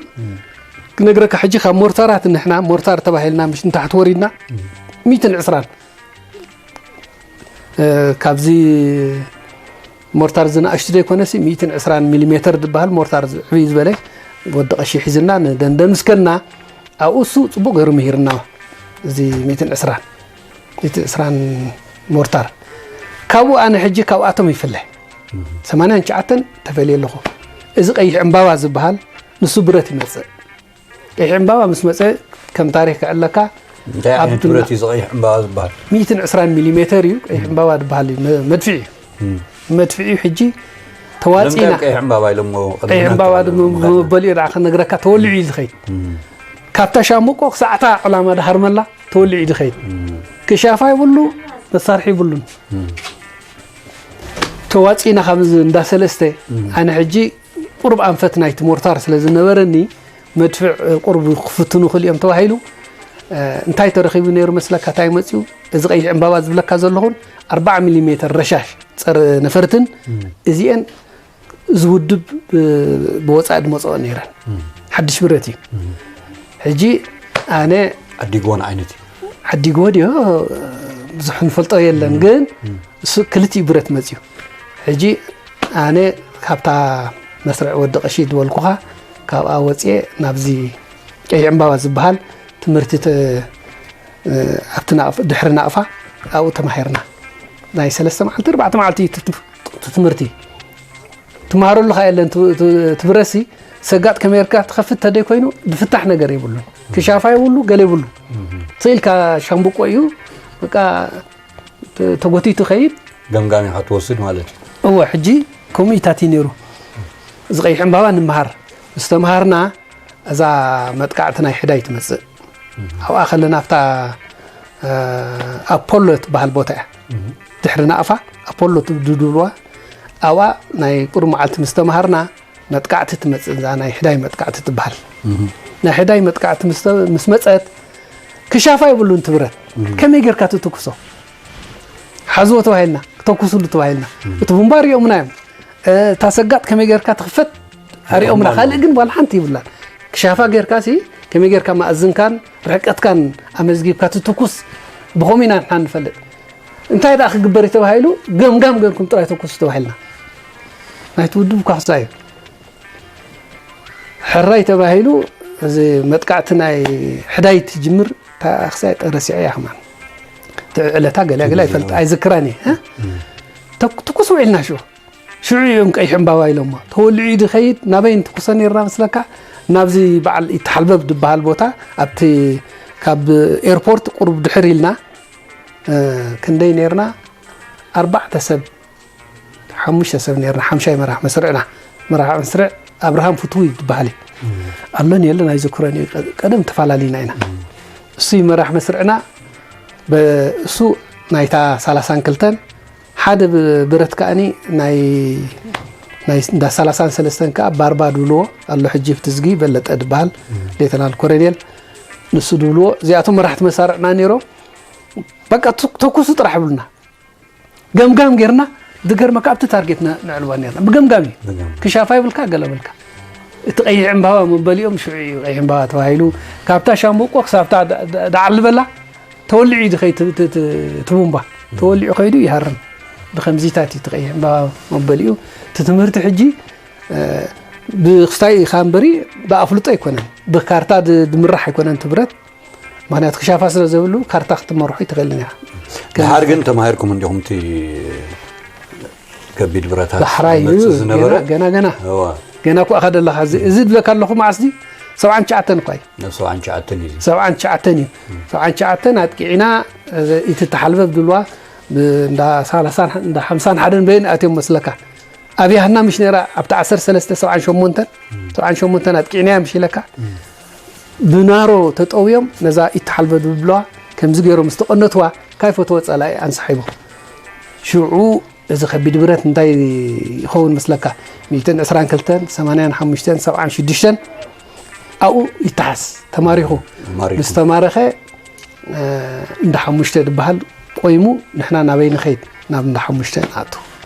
ክነግረካ ሕጂ ካብ ሞርታራት ንሕና ሞርታር ተባሂልና ምሽ ንታሕቲ ወሪድና ሚእትን ዕስራን እ፣ ካብዚ ሞርታር ዝነኣሽቱ ዘይኮነሲ፣ ሚእትን ዕስራን ሚሊ ሜተር ዝበሃል ሞርታር ዝ-፣ ዕብይ ዝበለ ወዲ ቀሺ ሒዝና ንደንደን ምስ ከድና፣ ኣብኡ እሱ ጽቡቕ ገይሩ ምሂርና። እዚ ሚእትን ዕስራን፣ ሚእትን ዕስራን ሞርታር። ካብኡ ኣነ ሕጂ ካብኣቶም ይፍለ። ሰማንያን ትሽዓተን ተፈልየ ኣለኹ። እዚ ቀይሕ ዕምባባ ዝበሃል ንሱ ብረት ይመጽእ። ቀይሕ ዕምባባ ምስ መጸ ከም ታሪኽ ክዕለካ እንታይ ኣብ ዓይነት ብረት እዩ እዚ ቀይሕ ዕምባባ ዝበሃል? ሚእትን ዕስራን ሚሊ ሜተር እዩ። ቀይሕ ዕምባባ ዝበሃል እዩ። መ-፣ መድፍዒ እዩ። መድፍዒ እዩ። ሕጂ ተዋጺና። ለምንታይ ቀይሕ ዕምባባ ኢሎሞ? ቀይሕ ዕምባባ ድማ መበሊኡ ደኣ ክነግረካ ተወሊዑ እዩ ዝኸይድ። ካብታ ሻምብቆ ክሳዕታ ዕላማ ድሃርመላ ተወሊዑ እዩ ዝኸይድ። ክሻፋ ይብሉ፣ መሳርሒ ይብሉን። ተዋጺና ካብ እንዳ ሰለስተ ኣነ ሕጂ ቁሩብ ኣንፈት ናይቲ ሞርታር ስለ ዝነበረኒ፣ መድፍዕ፣ እ፣ ቁሩብ ክፍትኑ ይኽእሉ እዮም ተባሂሉ። እ፣ እንታይ ተረኺቡ ነይሩ መስለካ? እንታይ መጺኡ? እዚ ቀይሕ ዕምባባ ዝብለካ ዘለኹን ኣርብዓ ሚሊ ሜተር ረሻሽ ጸረ ነፈርትን እዚኤን እዚ ውድብ ብ-፣ ብወጻኢ ዝመጽኦ ነይረን። ሓድሽ ብረት እዩ። ሕጂ ኣነ ዓዲግዎ ንዓይነት እዩ። ዓዲግዎ ድዮ? ብዙሕ ንፈልጦ የለን፣ ግን እሱ ክልቲኡ ብረት መጽዩ። ሕጂ ኣነ ካብታ መስርዕ ወዲ ቀሺ ዝበልኩኻ፣ ካብኣ ወጽየ ናብዚ ቀይሕ ዕምባባ ዝበሃል ትምህርቲ ተ-፣ ኣብቲ ናቕፍ-፣ ድሕሪ ናቕፋ ኣብኡ ተማሂርና። ናይ ሰለስተ መዓልቲ፣ ኣርባዕተ መዓልቲ እዩ እቲ ትም-፣ እቲ ትምህርቲ። ትመሃረሉ ከ የለን። ትብረሲ ሰጋጥ ከመይ ጌርካ ትኸፍት ተደይ ኮይኑ ዝፍታሕ ነገር የብሉን። ክሻፋ የብሉ፣ ገለ የብሉ። ስኢልካ ሻምብቆ እዩ፣ በቃ ተጎቲቱ ኸይድ። ገምጋም ኢኻ ትወስድ ማለት እዩ። እወ፣ ሕጂ ከምኡ ኢታት እዩ ነይሩ። እዚ ቀይሕ ዕምባባ ንምሃር ምስ ተምሃርና፣ እዛ መጥቃዕቲ ናይ ሕዳይ ትመጽእ። ኣብኣ ከለና ኣብታ ኣፖሎ ትበሃል ቦታ እያ። ድሕሪ ናቕፋ ኣፖሎ ድድብልዋ፣ ኣብኣ ናይ ቁሩብ መዓልቲ ምስ ተምሃርና፣ መጥቃዕቲ ትመጽእ፣ እዛ ናይ ሕዳይ መጥቃዕቲ ትበሃል። ናይ ሕዳይ መጥቃዕቲ ምስ መጸት፣ ክሻፋ የብሉን ትብረት። ከመይ ጌርካ ትትኩሶ? ሓዝዎ ተባሂልና፣ ተኩሱሉ ተባሂልና። እቲ ቡምባ ሪኦምና እዮም። እታ ሰጋጥ ከመይ ጌርካ ትኽፈት ኣሪኦምና። ካልእ ግን ዋላ ሓንቲ ይብላን። ክሻፋ ጌርካ ሲ ከመይ ጌርካ ማእዝንካን ርሕቀትካን ኣመዝጊብካ ትትኩስ፣ ብኸምኡ ኢና ንሕና ንፈልጥ። እንታይ ደኣ ክግበር እዩ ተባሂሉ፣ ገምጋም ጌርኩም ጥራይ ተኩሱ ተባሂልና። ናይቲ ውድብ ኳሳ እዩ። ሕራይ ተባሂሉ፣ እዚ መጥቃዕቲ ናይ ሕዳይ ትጅምር፣ እታ ክሳይ ጠረሲዐ እያ ከማን። እቲ ዕለታ ገለ ገለ ኣይፈልጥ፣ ኣይዝክራን እየ፣ እ? ተኩ-፣ ትኩስ ውዒልና ሽዑ። ሽዑ እዮም ቀይሕ ዕምባባ ኢሎሞ። ተወሊዑ ድኸይድ፣ ናበይ ንትኩሶ ነይርና መስለካ? ናብዚ በዓል ይተሓልበብ ዝበሃል ቦታ፣ ኣብቲ ካብ ኤርፖርት ቁሩብ ድሕር ኢልና፣ እ፣ ክንደይ ነይርና? ኣርባዕተ ሰብ፣ ሓሙሽተ ሰብ ነይርና፣ ሓምሻይ መራሕ መስርዕና። መራሕ መስርዕ ኣብርሃም ፍትዊ ዝበሃል እዩ። ኣሎን የለን ኣይዝክሮን እዩ። ቀ-፣ ቀደም ተፈላለዩና ኢና። እሱ እዩ መራሕ መስርዕና። በ-፣ እሱ ናይታ ሰላሳን ክልተን፣ ሓደ ብ-፣ ብረት ከኣኒ ናይ፣ ናይ እንዳ ሰላሳን ሰለስተን ከኣ ባርባ ድብልዎ ኣሎ፣ ሕጂ ብትዝጊ በለጠ ዝበሃል ሌተናል ኮሎኔል ንሱ ድብልዎ፣ እዚኣቶም መራሕቲ መሳርዕና ነይሮም። በቃ ተ-፣ ተኩሱ ጥራሕ ይብሉና። ገምጋም ጌርና፣ ዝገርመካ ኣብቲ ታርጌት ነ-፣ ነዕልዋ ኔርና። ብገምጋም እዩ። ብገምጋም። ክሻፋ ይብልካ፣ ገለ ብልካ። እቲ ቀይሕ ዕምባባ መበሊኦም ሽዑ እዩ ቀይሕ ዕምባባ ተባሂሉ። ካብታ ሻምብቆ ክሳብታ ዳ-፣ ዳ-፣ ዳዓል ዝበላ ተወሊዑ እዩ ዝኸይድ ት-፣ ት-፣ ት-፣ እቲ ቡምባ። ተወሊዑ ከይዱ ይሃርም። ብኸምዚታት እዩ እቲ ቀይሕ ዕምባባ መበሊኡ። እቲ ትምህርቲ ሕጂ፣ እ፣ ብክስታይ ኢኻ እምበሪ ብኣፍልጦ ኣይኮነን። ብካርታ ድ-፣ ድምራሕ ኣይኮነን ትብረት። ምኽንያቱ ክሻፋ ስለ ዘብሉ ካርታ ክትመርሖ ኣይትኽእልን ኢኻ። ከም ድሓር ግን ተማሂርኩም እንዲኹም እቲ ከቢድ ብረታት ዳሕራይ እዩ፣ ዝመጽእ ዝነበረ? ገና፣ ገና፣ ገና። እዋ። ገና እኮ ኢኻ ዘለኻ። እዚ፣ እዚ ዝብለካ ኣለኹ መዓስ ድዩ? ሰብዓን ትሽዓተን እኳ እዩ። ናብ ሰብዓን ትሽዓተን እዩ እዚ። ሰብዓን ትሽዓተን እዩ። ሰብዓን ትሽዓተን ኣጥቂዕና፣ እዚ፣ ኢትተሓልበብ ድልዋ፣ ብ-፣ እንዳ ሰላሳን፣ እንዳ ሓምሳን ሓደን በይን ኣትዮም መስለካ። ኣብያህና ምሽ ነይራ ኣብቲ ዓሰርተ ሰለስተ ሰብዓን ሸሞንተን፣ ሰብዓን ሸሞንተን ኣጥቂዕናያ ምሽ ኢለካ። ብናሮ ተጠውዮም ነዛ ኢተሓልበ ድብልዋ ከምዚ ገይሮም ዝተቐነትዋ ካይፈተወ ጸላኢ ኣንሳሒቦም። ሽዑ እዚ ከቢድ ብረት እንታይ ይኸውን መስለካ? ሚእትን ዕስራን ክልተን፣ ሰማንያን ሓሙሽተን፣ ሰብዓን ሽዱሽተን ኣብኡ ይተሓዝ፣ ተማሪኹ። ተማሪኹ። ምስ ተማረኸ፣ እ፣ እንዳ ሓሙሽተ ዝበሃል ቆይሙ፣ ንሕና ናበይ ንኸይድ? ናብ እንዳ ሓሙሽተ ንኣቱ።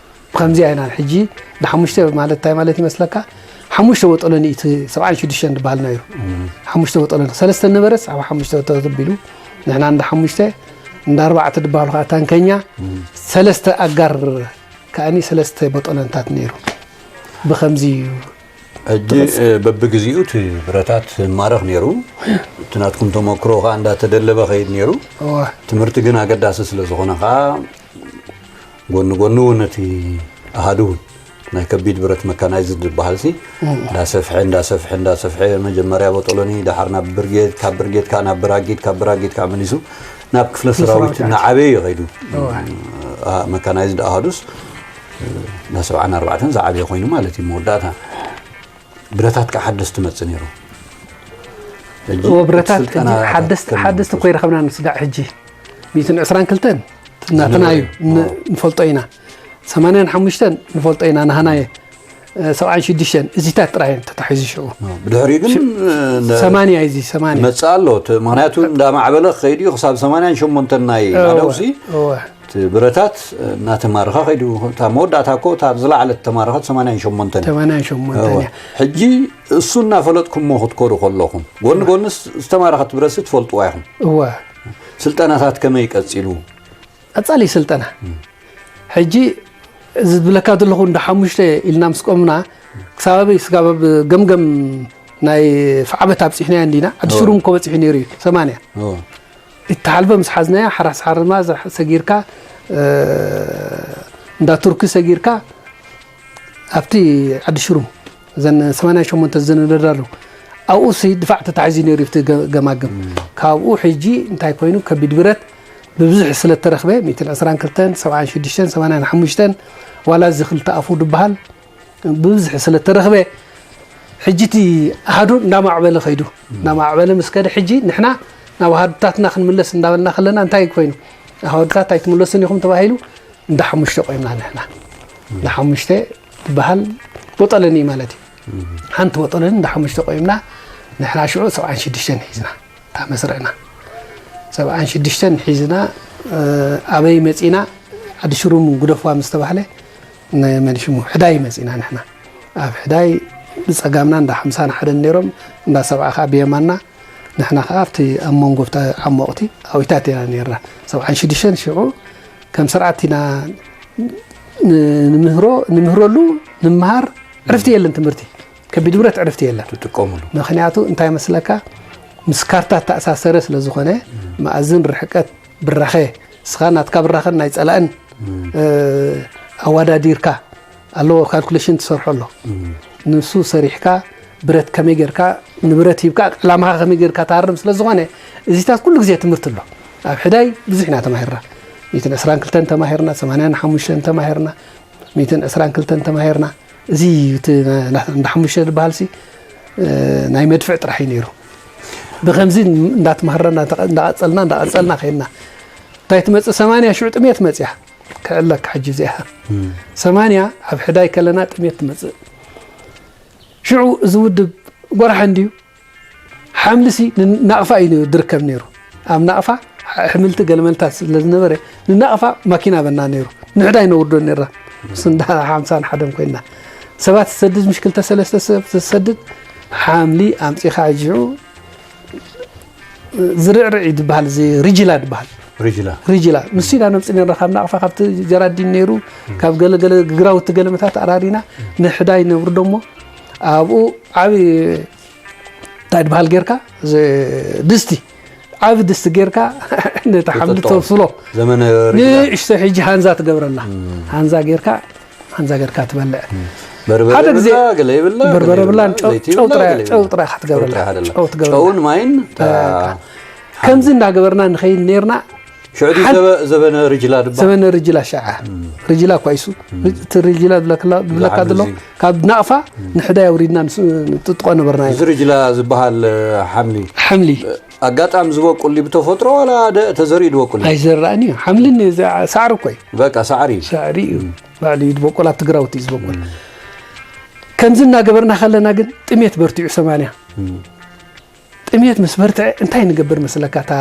ብኸምዚ ኣይናን ሕጂ እንዳ ሓሙሽተ ማለት እንታይ ማለት ይመስለካ? ሓሙሽተ ወጠሎኒ እቲ ሰብዓን ሽዱሽተን ዝበሃል ነይሩ። እም። ሓሙሽተ ወጠሎኒ፣ ሰለስተ ነበረስ ኣብ ሓሙሽተ ተቢሉ፣ ንሕና እንዳ ሓሙሽተ፣ እንዳ ኣርባዕተ ዝበሃሉ ከዓ ታንከኛ፣ እም። ሰለስተ ኣጋር ከኣኒ ሰለስተ ቦጦለንታት ነይሩ። ብኸምዚ እዩ። ሕጂ፣ ትቕጽል። እ፣ በብግዜኡ እቲ ብረታት ይማረኽ ነይሩ። እቲ ናትኩም ተመክሮ ከኣ እንዳተደለበ ኸይድ ነይሩ። እወ። ትምህርቲ ግን ኣገዳሲ ስለ ዝኾነ ከኣ፣ ጎኒ ጎኑ እውን ነቲ ኣሃዱ እውን ናይ ከቢድ ብረት መካናይዝድ ዝበሃል ሲ፣ እም። እንዳሰፍሐ፣ እንዳሰፍሐ፣ እንዳሰፍሐ፣ መጀመርያ ቦጦሎኒ፣ ደሓር ናብ ብርጌድ፣ ካብ ብርጌድ ከኣ ናብ ብራጊድ፣ ካብ ብራጊድ ከኣ መሊሱ ናብ ክፍለ ክፍለ ሰራዊት ሰራዊት እናዓበየ እዩ ኸይዱ። እወ። እ፣ መካናይዝድ ኣሃዱስ፣ እ፣ ናብ ሰብዓን ኣርባዕተን ዝዓበየ ኮይኑ ማለት እዩ መወዳእታ። ብረታት ከኣ ሓደስቲ መጽእ ነይሩ። ሕጂ እወ፣ ብረታት እቲ ስልጠና ሕጂ ሓደስቲ፣ ከም ሓደስቲ እኮ ይረኸብና ንስጋዕ ሕጂ። ሚእትን ዕስራን ክልተን ናትና እዩ፣ እወ። ን-፣ ንፈልጦ ኢና። ሰማንያን ሓሙሽተን ንፈልጦ ኢና፣ ናህናየ። እ፣ ሰብዓን ሽዱሽተን እዚታት ጥራይ እዮም ተታሒዙ ሽዑ። ብድሕሪኡ ግን፣ ሽ-፣ እ፣ እንደ-፣ ሰማንያ እዩ እዚ፣ ሰማንያ። መጽእ ኣሎ። እቲ ምኽንያቱ እንዳማዕበለ ክኸይድ እዩ፣ ክሳብ ሰማንያን ሸሞንተን ናይ እወ፣ ናደውሲ እወ። እቲ ብረታት እናተማረኸ ከይዱ፣ እታ መወዳእታ እኮ እታ ዝለዓለት ተማረኸት ሰማንያን ሸሞንተን። ሰማንያን ሸሞንተን እወ። እያ። ሕጂ እሱ እናፈለጥኩሞ ክትከዱ ከለኹም፣ ጎኒ ጎንስ ዝተማረኸት ብረትሲ ትፈልጥዋ ኢኹም። እወ። ስልጠናታት ከመይ ቀጺሉ? ቀጻሊ ስልጠና። እም። ሕጂ እዚ ዝብለካ ዘለኹ እንዳ ሓሙሽተ ኢልና ምስ ቆምና፣ ክሳብ ኣበይ፣ ስጋብ ኣብ ገምገም ናይ ፍዓበት ኣብጺሕናዮ እንዲና፣ ዓዲ እወ። ሽሩም እኮ በጺሑ ነይሩ እዩ፣ ሰማንያ። እወ። እተሓልፈ ምስ ሓዝናያ፣ ሓራስ ሓርማዝ ሰጊርካ፣ እ፣ እንዳ ቱርኪ ሰጊርካ፣ ኣብቲ ዓዲ ሽሩም እዘን ሰማንያ ሸሞንተ ዝነደዳ ኣለዉ። ኣብኡ ሲ ድፋዕ ተታሒዙ ነይሩ፣ ኣብቲ ገ-፣ ገማግም። ካብኡ ሕጂ እንታይ ኮይኑ፣ ከቢድ ብረት ብብዝሒ ስለ እተረኽበ፣ ሚእትን ዕስራን ክልተን፣ ሰብዓን ሽዱሽተን፣ ሰማንያን ሓሙሽተን፣ ዋላ እዚ ክልተ ኣፉ ድበሃል ብብዝሒ ስለ እተረኽበ፣ ሕጂ እቲ ኣሃዱ እንዳማዕበለ ከይዱ። እንዳማዕበለ ምስ ከደ፣ ሕጂ ንሕና ናብ ኣሃዱታትና ክንምለስ እንዳበልና ከለና፣ እንታይ ኮይኑ፣ ኣሃዱታት ኣይትምለሱን ኢኹም ተባሂሉ፣ እንዳ ሓሙሽተ ቆይምና ንሕና። እንዳ ሓሙሽተ ትበሃል ቦጠለኒ ማለት እዩ። ሓንቲ ቦጠለኒ እንዳ ሓሙሽተ ቆይምና፣ ንሕና ሽዑ ሰብዓን ሽዱሽተን ሒዝና፣ እታ መስርዕና። ሰብዓን ሽዱሽተን ሒዝና፣ እ፣ ኣበይ መጺና? ዓዲ ሽሩም ግደፍዋ ምስ ተባህለ፣ ን-፣ መን ሽሙ? ሕዳይ መጺና ንሕና። ኣብ ሕዳይ ብጸጋምና እንዳ ሓምሳን ሓደን ነይሮም፣ እንዳ ሰብዓ ከኣ ብየማንና። ንሕና ከኣ ኣብቲ ኣብ መንጎ ኣብታ ዓሞቕቲ ኣዊታት ኢና ነይርና። ሰብዓን ሽዱሽተን ሽዑ ከም ስርዓት ኢና ን-፣ ንምህሮ፣ ንምህረሉ፣ ንምሃር፣ ዕርፍቲ የለን ትምህርቲ። ከቢድ ብረት ዕርፍቲ የለን። ትጥቀሙሉ። ምኽንያቱ እንታይ መስለካ? ምስ ካርታ ተኣሳሰረ ስለ ዝኾነ፣ መኣዝን ርሕቀት ብራኸ፣ ንስኻ ናትካ ብራኸን ናይ ጸላእን፣ እ፣ ኣወዳዲርካ ኣለዎ፣ ካልኩሌሽን ትሰርሖ ኣሎ። ንሱ ሰሪሕካ፣ ብረት ከመይ ጌርካ፣ ንብረት ሂብካ፣ ዕላማኻ ከመይ ጌርካ ትሃርም ስለ ዝኾነ፣ እዚታት ኩሉ ግዜ ትምህርቲ ኣሎ። ኣብ ሕዳይ ብዙሕ ኢና ተማሂርና። ሚእትን ዕስራን ክልተን ተማሂርና፣ ሰማንያን ሓሙሽተን ተማሂርና፣ ሚእትን ዕስራን ክልተን ተማሂርና። እዚ እቲ ና-፣ ና-፣ እንዳ ሓሙሽተ ዝበሃል ሲ፣ እ፣ ናይ መድፍዕ ጥራሕ እዩ ነይሩ። ብኸምዚ እንዳተማሃርና፣ እንዳተቐ-፣ እንዳቐጸልና፣ እንዳቐጸልና ከይድና። እንታይ ትመጽእ? ሰማንያ ሽዑ ጥሜት መጽያ። ክዕለካ ሕጂ እዚኣ። ሰማንያ ኣብ ሕዳይ ከለና ጥሜት ትመጽእ። ሽዑ እዚ ውድብ ጎራሓ እንድዩ። ሓምልሲ ንናቕፋ እዩ ነይሩ፣ ዝርከብ ነይሩ። ኣብ ናቕፋ ኣሕምልቲ ገለመልታት ስለ ዝነበረ፣ ንናቕፋ ማኪና በና ነይሩ። ንሕዳይ ነውርዶ ነይራ። ስንዳ ሓምሳን ሓደን ኮይና። ሰባት ትሰድድ፣ ምሽ ክልተ ሰለስተ ሰብ ትሰድድ፣ ሓምሊ ኣምጺኻ ኣጅዑ ዝርዕርዕ እዩ ዝበሃል፣ እዚ ሪጅላ ዝበሃል። ሪጅላ። ሪጅላ። ንሱ ኢና ነምጽእ ነይርና ካብ ናቕፋ፣ ካብቲ ጀራዲን ነይሩ፣ ካብ ገለ ገለ ግራውቲ ገለመታት ኣራሪና፣ ንሕዳይ ነውርዶ እሞ፣ ኣብኡ ዓቢ እንታይ ድበሃል ጌርካ፣ እዚ ድስቲ፣ ዓቢ ድስቲ ጌርካ፣ ነቲ ሓምሊ ተብስሎ። ዘመነ ሪጅላ። ንእሽቶ ሕጂ ሃንዛ ትገብረላ። ሃንዛ ጌርካ፣ ሃንዛ ጌርካ ትበልዕ። በርበረ ሓደ ግዜ ይብላ፣ ገለ ይብላ፣ በርበረ ገለ ይብላ፣ ይብላ፣ ጨው፣ ዘይቲ ጨው ይብላ፣ ጥራይ፣ ገለ ጨው ይብላ። ጥራይ ኢኻ ትገብረላ። ጨው ጥራይ ኣይደለም። ጨው ትገብረላ። ጨውን ማይን፣ ከምዚ እንዳገበርና ንኸይድ ኔርና። ሽዑ ድዩ ሓን- ዘበ-፣ ዘበነ ሪጅላ ድባ? ዘበነ ሪጅላ ሸዓ። ሪጅላ እኳ ኢሱ። ሪ-፣ እቲ ሪጅላ ዝብለክላ-፣ ዝብለካ ዘሎ፣ እዚ ካብ ናቕፋ ንሕዳይ ኣውሪድና ንስ-፣ ንጥጥቆ ነበርና። እዚ ሪጅላ ዝበሃል፣ እ፣ ሓምሊ። ሓምሊ። ኣጋጣሚ ዝበቁል ድዩ ብተፈጥሮ ዋላ ደ-፣ ተዘሪኡ ዝበቁል እዩ? ኣይዘራእን እዩ። ሓምሊ ን-፣ እዚ ሳዕሪ እኮ እዩ። በቃ ሳዕሪ እዩ። ሳዕሪ እዩ። ባዕሉ እዩ ዝበቁል፣ ኣብቲ ግራውቲ እዩ ዝበቁል። ከምዚ እናገበርና ከለና ግን ጥሜት በርቲዑ ሰማንያ። ጥሜት ምስ በርትዐ እንታይ ንገብር መስለካ? እታ፣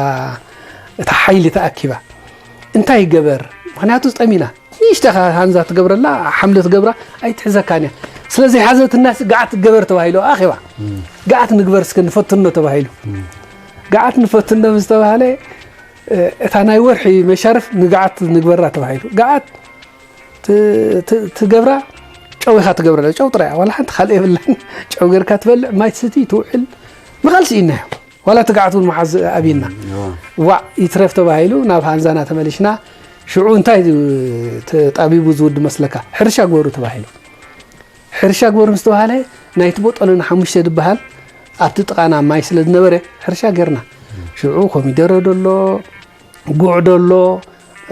እታ ሓይሊ ተኣኪባ እንታይ ይገበር? ምኽንያቱ ጠሚና። ንእሽተኻ ሃንዛ ትገብረላ፣ ሓምለ ትገብራ ኣይትሕዘካን እያ። ስለ ዘይሓዘትናስ ገዓት ገበር ተባሂሉ ኣኼባ። ገዓት ንግበር እስከ ንፈትኖ ተባሂሉ። ገዓት ንፈትኖ ምስ ተባህለ፣ እ፣ እታ ናይ ወርሒ መሻርፍ ንገዓት ንግበራ ተባሂሉ። ገዓት ት-፣ ት-፣ ትገብራ፣ ጨው ኢኻ ትገብረላ፣ ጨው ጥራይ፣ ዋላ ሓንቲ ካልእ የብላን። ጨው ጌርካ ትበልዕ፣ ማይ ትስቲ፣ ትውዕል፣ ንቓልሲ ኢናዮ። ዋላ ትግዓት እውን መሓዝ ኣብና። እዋ። ዋዕ ይትረፍ ተባሂሉ፣ ናብ ሃንዛና ተመሊሽና። ሽዑ እንታይ ተጣቢቡ ዝውድ መስለካ? ሕርሻ ግበሩ ተባሂሉ። ሕርሻ ግበሩ ምስ ተባሃለ፣ ናይቲ ቦጠሎኒ ሓሙሽተ ዝበሃል ኣብቲ ጥቓና ማይ ስለ ዝነበረ፣ ሕርሻ ጌርና። ሽዑ ኮሚደረ ደሎ፣ ጉዕ ደሎ፣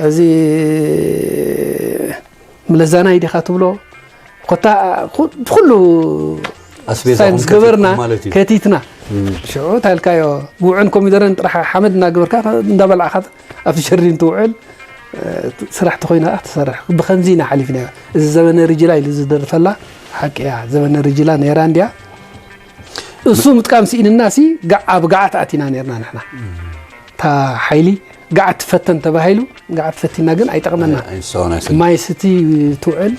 እዚ ምለዛናይ ዲኻ ትብሎ፣ ኮታ ኩ-፣ ኩሉ ኣስቤዛ ሳይንስ ኹም ገበርና፣ ከቲትኩም ማለት እዩ። ከቲትና። እም። ሽዑ ታልካዮ፣ ጉዕን ኮሚደረን ጥራሕ ሓመድ እናገበርካ፣ እንዳበላዕካ ኣብቲ ሸርዲን ትውዕል፣ እ፣ ስራሕ ተኾይና ትሰርሕ። ብኸምዚ ኢና ሓሊፍናዮ። እዚ ዘበነ ርጅላ ኢሉ ዝደርፈላ ሓቂ እያ። ዘበነ ርጅላ ነይራ እንድያ። እሱ ምጥቃም ስኢንና ሲ፣ ገ-፣ ኣብ ገዓት ኣቲና ነይርና ንሕና። እታ ሓይሊ ገዓት ትፈተን ተባሂሉ፣ ገዓት ፈቲና ግን ኣይጠቕመና። ኣይ-፣ ኣይንሳውን ኣይሰግድን። ማይ ስቲ ትውዕል።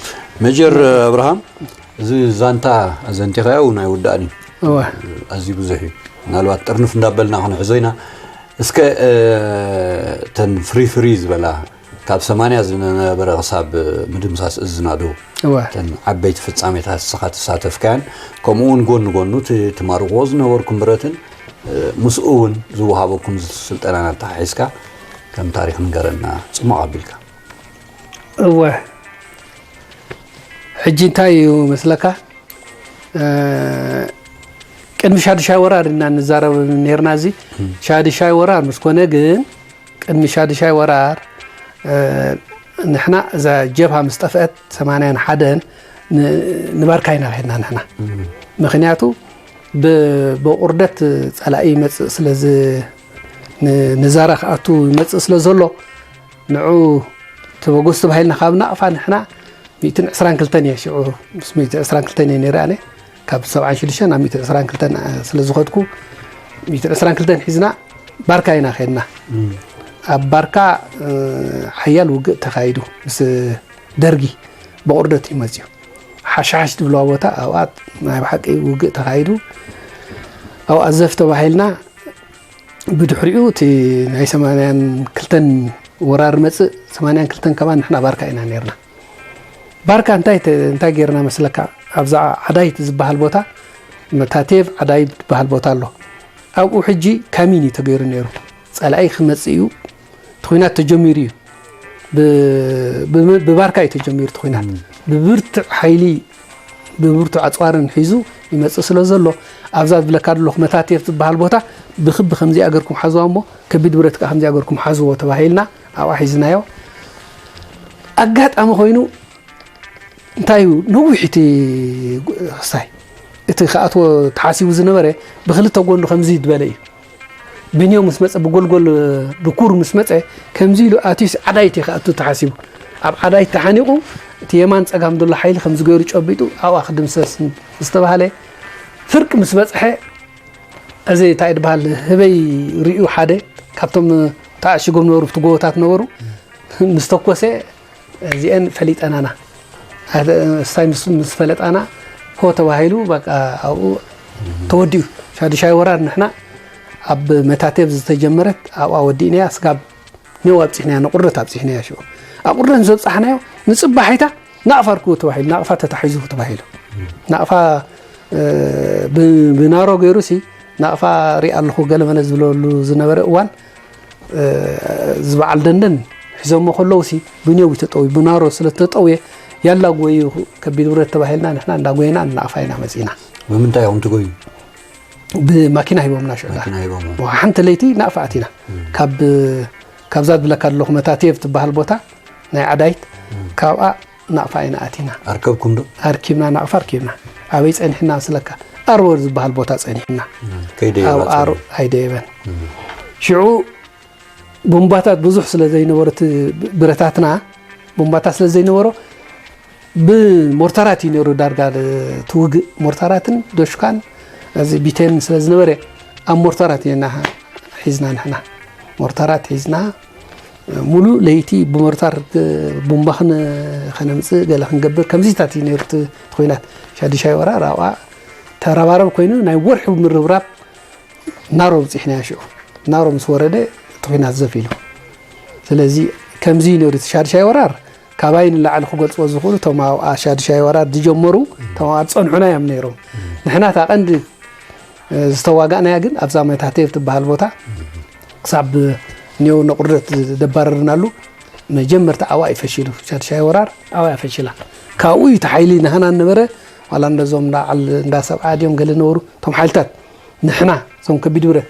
ሜጀር ኣብርሃም፣ እዚ ዛንታ ኣዘንቲኻዮ እውን ኣይውዳእን እዩ። እወ። ኣዝዩ ብዙሕ እዩ። ምናልባት ጥርንፍ እንዳበልና ክንሕዞ ኢና። እስከ፣ እ፣ እተን ፍሪ ፍሪ ዝበላ ካብ ሰማንያ ዝነበረ ክሳብ ምድምሳስ እዝና ዶ? እወ። እተን ዓበይቲ ፍጻሜታት ንስኻ ተሳተፍካያን፣ ከምኡ እውን ጎኒ ጎኑ እቲ ትማርኽዎ ዝነበርኩም ብረትን፣ እ፣ ምስኡ እውን ዝወሃበኩም ስልጠናን ኣተሓሒዝካ ከም ታሪኽ ንገረና ጽሙቕ ኣቢልካ። እወ። ሕጂ እንታይ እዩ መስለካ? እ፣ ቅድሚ ሻዱሻይ ወራር ኢና ንዛረብ ነርና። እዚ ሻዱሻይ ወራር ምስ ኮነ ግን፣ ቅድሚ ሻዱሻይ ወራር፣ እ፣ ንሕና እዛ ጀብሃ ምስ ጠፍአት ሰማንያን ሓደን ን-፣ ንባርካ ኢና ከድና ንሕና። ምክንያቱ ብ-፣ ብቑርደት ጸላኢ ይመጽእ ስለ ዝ-፣ ን-፣ ንዛራ ክኣቱ ይመጽእ ስለ ዘሎ፣ ንዑ ተበገሱ ተባሂልና ካብ ናቕፋ ንሕና ሚእትን ዕስራን ክልተን እየ ሽዑ፣ ምስ ሚእትን ዕስራን ክልተን እየ ነይረ ኣነ። ካብ ሰብዓን ሽዱሽተን ናብ ሚእትን ዕስራን ክልተን ስለ ዝኸድኩ፣ ሚእትን ዕስራን ክልተን ሒዝና ባርካ ኢና ከድና። ኣብ ባርካ፣ እ፣ ሓያል ውግእ ተኻይዱ ምስ ደርጊ ብቑርደት እዩ መፅዩ። ሓሻሓሽ ትብለዋ ቦታ ኣብኣ ናይ ብሓቂ ውግእ ተኻይዱ። ኣብኣ ዘፍ ተባሂልና። ብድሕሪኡ እቲ ናይ ሰማንያን ክልተን ወራር መፅእ፣ ሰማንያን ክልተን ከማን ንሕና ባርካ ኢና ነርና። ባርካ እንታይ ተ-፣ እንታይ ገይርና መስለካ? ኣብዛ ዓዳይት ዝበሃል ቦታ፣ መታቴቭ ዓዳይት ዝበሃል ቦታ ኣሎ። ኣብኡ ሕጂ ካሚን እዩ ተገይሩ ነይሩ። ጸላኢ ክመጽእ እዩ፣ እቲ ኹናት ተጀሚሩ እዩ። ብ-፣ ብ-፣ ብባርካ እዩ ተጀሚሩ እቲ ኹናት። ብብርቱዕ ሓይሊ፣ ብብርቱዕ ኣጽዋርን ሒዙ ይመጽእ ስለ ዘሎ፣ ኣብዛ ዝብለካ ዘለኹ መታቴቭ ዝበሃል ቦታ ብክቢ ከምዚኣ ገርኩም ሓዝዋ እሞ፣ ከቢድ ብረት ከኣ ከምዚኣ ገርኩም ሓዝዎ ተባሂልና ኣብኣ ሒዝናዮ። ኣጋጣሚ ኮይኑ እንታይ እዩ ነዊሕ እቲ ክስታይ፣ እቲ ክኣትዎ ተሓሲቡ ዝነበረ ብክልተ ጎኑ ከምዚ ዝበለ እዩ። ብንዮ ምስ መጸ፣ ብጎልጎል ድኩር ምስ መጸ፣ ከምዚ ኢሉ ኣትዩስ ዓዳይት እዩ ክኣቱ ተሓሲቡ። ኣብ ዓዳይት ተሓኒቑ፣ እቲ የማን ጸጋም ዘሎ ሓይሊ ከምዚ ገይሩ ጨቢጡ ኣብኣ ክድምሰስ ዝተባህለ ፍርቂ ምስ በጽሐ፣ እዚ እንታይ ድበሃል፣ ህበይ ርእዩ ሓደ ካብቶም ተዓሺጎም ነበሩ፣ ኣብቲ ጎቦታት ነበሩ፣ ምስ ተኮሰ፣ እዚአን ፈሊጠናና። ኣተ-፣ ስታይ ምስ፣ ምስ ፈለጣና፣ ሆ ተባሂሉ፣ በቃ ኣብኡ ተወዲኡ። ሻዱሻይ ወራር ንሕና ኣብ መታቴብ ዝተጀመረት ኣብኣ ወዲእናያ፣ ስጋብ ኔው ኣብፂሕናያ፣ ንቑርደት ኣብፂሕናያ ሽዑ። ኣብ ቁርደት ምስ ኣብፃሕናዮ፣ ንፅባሒታ ናቕፋ ርክቡ ተባሂሉ፣ ናቕፋ ተታሒዙ ተባሂሉ። ናቕፋ፣ እ፣ ብ-፣ ብናሮ ገይሩ ሲ፣ ናቕፋ ሪኣ ኣለኹ ገለ መለ ዝብለሉ ዝነበረ እዋን፣ እ፣ ዝበዓል ደንደን ሒዞሞ ከለዉ ሲ፣ ብኔው ተጠውዩ፣ ብናሮ ስለ ተጠውየ፣ ያላ ጎዩ ከቢድ ብረት ተባሂልና፣ ንሕና እንዳጎየና ናቕፋ ኢና መጺና። ብምንታይ እዮም ትጎዩ? ብማኪና ሂቦምና ሽዑ። ማኪና ሂቦም። ሓንቲ ለይቲ ናቕፋ ኣቲና። እም። ካብ፣ ካብዛ ዝብለካ ዘለኹ መታቴብ ትበሃል ቦታ፣ ናይ ዓዳይት፣ እም። ካብኣ ናቕፋ ኢና ኣቲና። ኣርከብኩም ዶ? ኣርኪብና፣ ናቕፋ ኣርኪብና። ኣበይ ጸኒሕና ስለካ? ኣርወር ዝበሃል ቦታ ጸኒሕና። እም። ከይደየባ ኣብ ኣር-፣ ጸኒሑ። ኣይደየበን። እም። ሽዑ ቦምባታት ብዙሕ ስለ ዘይነበሮ፣ እቲ ብረታትና ቦምባታት ስለ ዘይነበሮ፣ ብሞርታራት እዩ ነይሩ ዳርጋ እቲ ውግእ። ሞርታራትን ዶሽካን፣ እዚ ቢቴን ስለ ዝነበረ፣ ኣብ ሞርታራት ኢና ሒዝና ንሕና። ሞርታራት ሒዝና፣ ሙሉእ ለይቲ ብሞርታር ግ-፣ ቡምባ ክን-፣ ከነምጽእ፣ ገለ ክንገብር፣ ከምዚታት እዩ ነይሩ እቲ፣ እቲ ኹናት። ሻዱሻይ ወራር ኣብኣ ተረባረብ ኮይኑ፣ ናይ ወርሒ ምርብራብ ናሮ ኣብጺሕናዮ ሽዑ። ናሮ ምስ ወረደ፣ እቲ ኹናት ዘፍ ኢሉ። ስለዚ፣ ከምዚ እዩ ነይሩ እቲ ሻዱሻይ ወራር። ካባይ ንላዕሊ ክገልጽዎ ዝኽእሉ፣ እቶም ኣብ ሻዱሻይ ወራር ዝጀመሩ፣ እቶም ኣብ ጸንሑና እዮም ነይሮም። ንሕና እታ ቀንዲ ዝተዋጋእናያ ግን ኣብዛ መታቴብ ትበሃል ቦታ ክሳብ ኔው ነቑርደት ዘባረርናሉ መጀመርታ ኣብኣ እዩ ፈሺሉ። ሻድሻይ ወራር ኣብኣ እያ ፈሺላ። ካብኡ እዩ እቲ ሓይሊ ናህና ነበረ፣ ዋላ እንደዞም እንዳ ዓል-፣ እንዳ ሰብዓ ድዮም ገለ ነበሩ፣ እቶም ሓይልታት ንሕና እዞም ከቢድ ብረት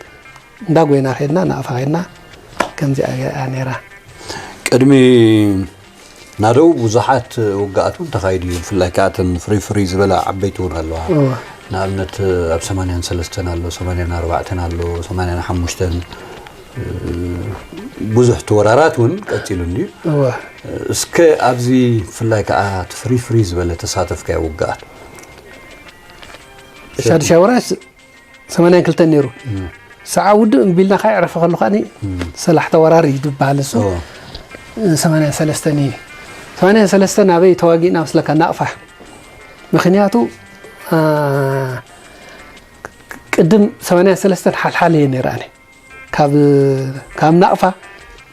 እንዳጎይና ከድና፣ ናቕፋ ከድና፣ ከምዚኣ እያ ነይራ። ቅድሚ ናደው ብዙሓት ውግኣት እውን ተኻይዱ እዩ። ብፍላይ ከኣ እተን ፍርይ ፍርይ ዝበላ ዓበይቲ እውን ኣለዋ። እወ። ንኣብነት ኣብ ሰማንያን ሰለስተን ኣሎ፣ ሰማንያን ኣርባዕተን ኣሎ፣ ሰማንያን ሓሙሽተን፣ እ፣ ብዙሕ ተወራራት እውን ቀጺሉ እንድዩ። እወ። እስከ ኣብዚ ብፍላይ ከኣ እቲ ፍርይ ፍርይ ዝበለ ተሳተፍካዮ ውግኣት? ሻድሻይ ወራር ሰማንያን ክልተን ነይሩ። እም። ሰዓ ውድእ እምቢልና ከኣ የዕረፈ ከሎ ከኣኒ እም። ሰላሕታ ወራር እዩ ዝበሃል እሱ። እዎ። ሰማንያን ሰለስተን እዩ። ሰማንያን ሰለስተን ኣበይ ተዋጊእና መስለካ? ናቕፋ። ምኽንያቱ፣ አ፣ ቅድም ሰማንያን ሰለስተን ሓልሓል እየ ነይረ ኣነ። ካብ፣ ካብ ናቕፋ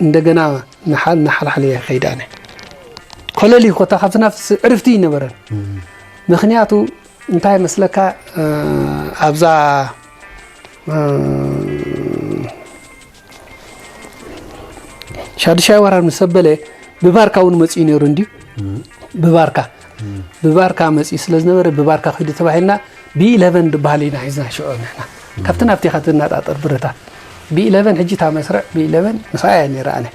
እንደገና ንሓ-፣ ንሓልሓል እየ ከይደ ኣነ። ኮለል እዩ ኮታ ካብቲ ናብቲ ዕርፍቲ ይነበረን። እም። ምኽንያቱ እንታይ መስለካ፣ እ፣ ኣብዛ፣ እ፣ ሻድሻይ ወራር ምስ ኣበለ ብባርካ እውን መጺኡ ነይሩ እንድዩ። እም። ብባርካ። ብባርካ መፅኡ ስለ ዝነበረ ብባርካ ኪዱ ተባሂልና፣ ቢ ኢለቨን ዝበሃል ኢና ሒዝና ሽዑ ንሕና። ካብቲ ናብቲ ኢኻ ትነጣጠር ብረታት። ቢ ኢለቨን ሕጂ እታ መስርዕ ቢ ኢለቨን ምስኣ እያ ነይራ ኣነ።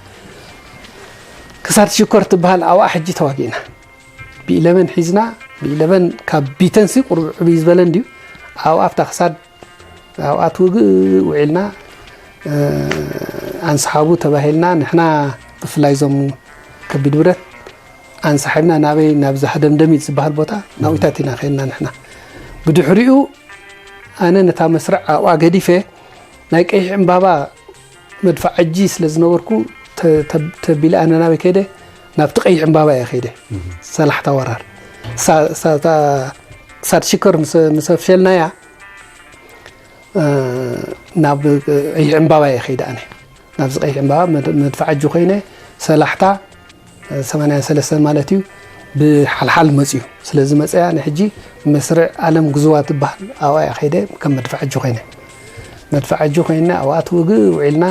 ክሳድ ሽኮር ትበሃል ኣብኣ ሕጂ ተዋጊእና። ቢ ኢለቨን ሒዝና፣ ቢ ኢለቨን ካብ ቢ ተን ሲ ቁሩብ ዕብይ ዝበለ እንድዩ። ኣብኣ ኣብታ ክሳድ ኣብኣ ትውግእ ውዒልና፣ ኣንስሓቡ ተባሂልና፣ ንሕና ብፍላይ እዞም ከቢድ ብረት ኣንሳሒብና ናበይ፣ ናብዚ ሃደምደሚት ዝበሃል ቦታ ናብኢታት ኢና ከይድና ንሕና። ብድሕሪኡ ኣነ ነታ መስርዕ ኣብኣ ገዲፈ፣ ናይ ቀይሕ ዕምባባ መድፍዓጂ ስለ ዝነበርኩ፣ ተ-፣ ተ-፣ ተቢለ ኣነ ናበይ ከይደ? ናብቲ ቀይሕ ዕምባባ እየ ከይደ። ሰላሕታ ወራር። ሳ-፣ ሳ-፣ ታ-፣ ክሳድ ሽኮር ምስ፣ ምስ ኣፍሸልናያ፣ እ፣ ናብ ቀይሕ ዕምባባ እየ ከይደ ኣነ። ናብዚ ቀይሕ ዕምባባ መድ-፣ መድፍዓጂ ኮይነ፣ ሰላሕታ፣ እ፣ ሰማንያን ሰለስተን ማለት እዩ፣ ብሓልሓል መፅዩ። ስለዚ መፅያ ንሕጂ መስርዕ ኣለም ግዝዋ ትበሃል ኣብኣ እየ ከይደ ከም መድፍዓጂ ኮይነ። መድፍዓጂ ኮይነ ኣብኣ ትውግእ ውዒልና፣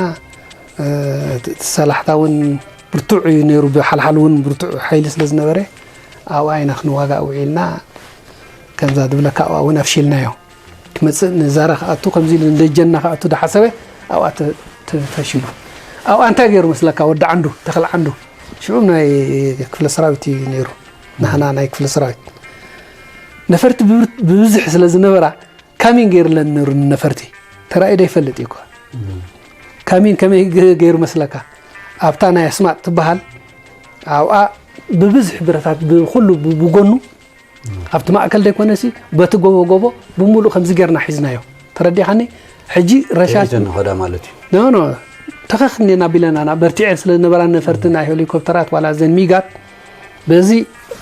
እ፣ እቲ ሰላሕታ እውን ብርቱዕ እዩ ነይሩ፣ ብሓልሓል እውን ብርቱዕ ሓይሊ ስለ ዝነበረ ኣብኣ ኢና ክንዋጋእ ውዒልና። ከምዛ ዝብለካ ኣብኣ እውን ኣፍሺልናዮ። ክመፅእ ንዛራ ክኣቱ ከምዚ ኢሉ ንደጀንና ክኣቱ ዝሓሰበ ኣብኣ ተ-፣ ተ-፣ ፈሺሉ። ኣብኣ እንታይ ገይሩ መስለካ? ወዲ ዓንዱ፣ ተኽለ ዓንዱ፣ ሽዑ ናይ ክፍለ ሰራዊት እዩ ነይሩ፣ ናህና ናይ ክፍለ ሰራዊት። ነፈርቲ ብብር-፣ ብብዝሒ ስለ ዝነበራ ካሚን ገይርለን ነይሩ ንነፈርቲ። ተራእዩ ዶ ይፈልጥ እዩ እኮ። ካሚን ከመይ ገ-፣ ገይሩ መስለካ? ኣብታ ናይ ኣስማጥ ትበሃል፣ ኣብኣ ብብዝሒ ብረታት ብኩሉ ብ-፣ ብጎኑ፣ ኣብቲ ማእከል ዘይኮነሲ በቲ ጎቦ ጎቦ ብምሉእ ከምዚ ጌርና ሒዝናዮ። ተረዲኻኒ? ሕጂ ረሻት ከይተን ኸዳ ማለት እዩ። ኖ፣ ኖ፣ ተኸኽኔና ቢለናና በርቲዐን ስለ ዝነበራ ነፈርቲ ናይ ሄሊኮፕተራት ዋላ ዘን ሚጋት በዚ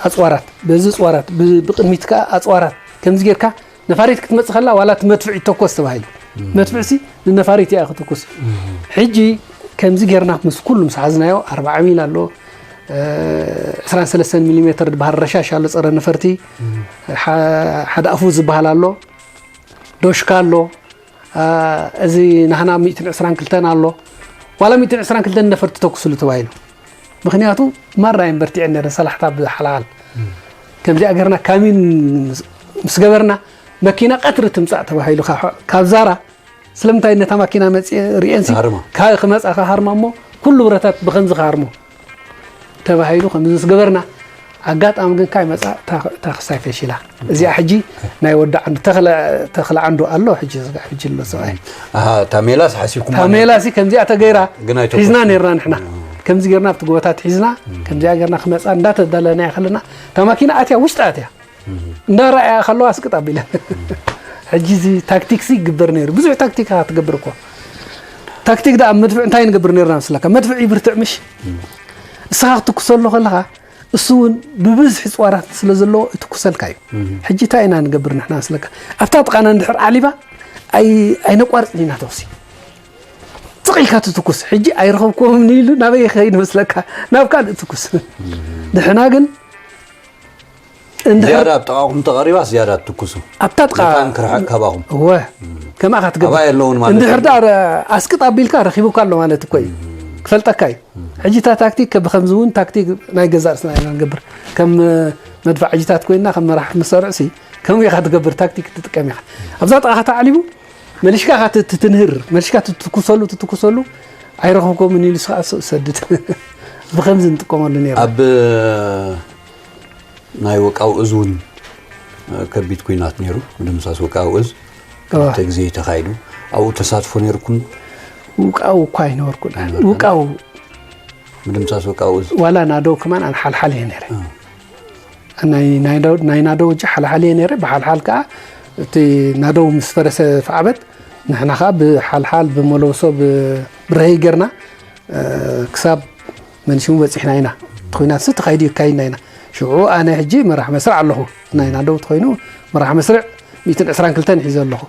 ኣጽዋራት፣ በዚ ኣጽዋራት፣ ብ-፣ ብቕድሚት ከኣ ኣጽዋራት ከምዚ ጌርካ ነፋሪት ክትመጽእ ከላ ዋላ እቲ መድፍዕ ይተኮስ ተባሂሉ። መድፍዕሲ ንነፋሪት እያ ክትኩስ። ሕጂ ከምዚ ጌርና ምስ ኩሉ ምስ ሓዝናዮ ኣርብዓ ሚል ኣሎ፣ እ፣ ዕስራን ሰለስተን ሚሊ ሜትር ዝበሃል ረሻሽ ኣሎ ጸረ ነፈርቲ፣ ሓ-፣ ሓደ ኣፉ ዝበሃል ኣሎ፣ ዶሽካ ኣሎ፣ እ፣ እዚ ናህና ሚእትን ዕስራን ክልተን ኣሎ። ዋላ ሚእትን ዕስራን ክልተን ነፈርቲ ተኩስሉ ተባሂሉ። ምኽንያቱ ማራ እየን በርቲዐን ነይረን ሰላሕታ ብሓልሓል። ከምዚኣ ገርና ካሚን ምስ፣ ምስ ገበርና መኪና ቀትሪ ትምጻእ ተባሂሉ ካብ፣ ካብ ዛራ ስለምንታይ ነታ ማኪና መጽየ ርእየንሲ ትሃርማ። ካ-፣ ክመጻ ክሃርማ እሞ ኩሉ ብረታት ብኸምዚ ክሃርሞ ተባሂሉ ከምዚ ምስ ገበርና ኣጋጣሚ ግን ካይ መጻ እታ፣ እታ ክሳይ ፈሺላ። እዚኣ ሕጂ ናይ ወዲ ዓንዱ ተኽለ፣ ተኽለ ዓንዱ ኣሎ ሕጂ፣ ሕጂ ኣሎ ሰብኣይ። ኣሃ፣ እታ ሜላስ ሓሲብኩማ እታ ሜላሲ ከምዚኣ ተገይራ ግን ኣይተኮስኩም። ሒዝና ነይርና ንሕና። ከምዚ ገርና ኣብቲ ጎቦታት ሒዝና፣ ከምዚኣ ገርና ክመጻ እንዳተዳለናያ ከለና እታ ማኪና ኣትያ ውሽጢ ኣትያ። እንዳረኣያ ከለዋ ስቅጥ ኣቢለ። ሕጂ እዚ ታክቲክሲ ይግበር ነይሩ። ብዙሕ ታክቲክ ኢኻ ትገብር እኮ። ታክቲክ ደኣ ኣብ መድፍዕ እንታይ ንገብር ነይርና መስለካ? መድፍዕ ይብርትዕ ምሽ? እስኻ ክትኩሰሉ ከለኻ፣ እሱ እውን ብብዝሒ ጽዋራት ስለ ዘለዎ ይትኩሰልካ እዩ። ሕጂ እንታይ ኢና ንገብር ንሕና መስለካ? ኣብታ ጥቓና እንድሕር ዓሊባ ኣይ-፣ ኣይነቋርጽን ኢና ተኹሲ። ጽቕ ኢልካ ትትኩስ። ሕጂ ኣይረኸብኩዎምን ኢሉ ናበይ ይኸይድ መስለካ? ናብ ካልእ ትኩስ። ንሕና ግን እንድሕር ዝያዳ ኣብ ጥቓኹም ተቐሪባ ዝያዳ ትትኩሱ። ኣብታ ጥቓ ነታን ክርሕቕ ካባኹም። እወ። ከምኣ ክትገብር። ኣባይ ኣለውን ማለት እንድሕር እዩ። ደኣ ኣስቅጥ ኣቢልካ ረኺቡካ ኣሎ ማለት እኮ እዩ። ክፈልጠካ እዩ። ሕጂ እታ ታክቲክ ከ ብኸምዚ እውን ታክቲክ ናይ ገዛእ ርእስና ኢና ንገብር። ከም መድፋዕጅታት ኮይንና ከም መራሕ መሳርዕሲ ከምኡ ኢኻ ትገብር፣ ታክቲክ ትጥቀም ኢኻ። ኣብዛ ጥቓኻ ተዓሊቡ መሊሽካ ኢኻ ት-፣ ትትንህር፣ መሊሽካ ትትኩሰሉ፣ ትትኩሰሉ ኣይረኸብኩምን ኢሉ ስኻ ሰድድ። ብኸምዚ ንጥቀመሉ ነይርና። ኣብ ናይ ወቃው እዝ እውን፣ እ፣ ከቢድ ኲናት ነይሩ። ምድምሳስ ወቃው እዝ እዋ። ክልተ ግዜ እዩ ተኻይዱ። ኣብኡ ተሳትፎ ነይርኩም? ውቃው እኳ ኣይነበርኩን። ኣይነበርኩን። ውቃው ምድምሳስ ወቃው እዝ? ዋላ ናደው ከማን ኣነ ሓልሓል እየ ነይረ። እ። ናይ፣ ናይ ዶ-፣ ናይ ናደው እጂ ሓልሓል እየ ነይረ። ብሓልሓል ከኣ እቲ ናደው ምስ ፈረሰ ፈዓበት ንሕና ከኣ ብሓልሓል ብመለውሶ ብ-፣ ብረሀይ ጌርና እ፣ ክሳብ መንሽሙ በጺሕና ኢና። እቲ ኲናትሲ ተኻይዱ የካይድና ኢና። ሽዑ ኣነ ሕጂ መራሕ መስርዕ ኣለኹ። ናይ ናደው ተኾይኑ መራሕ መስርዕ ሚእትን ዕስራን ክልተን ሒዘ ኣለኹ።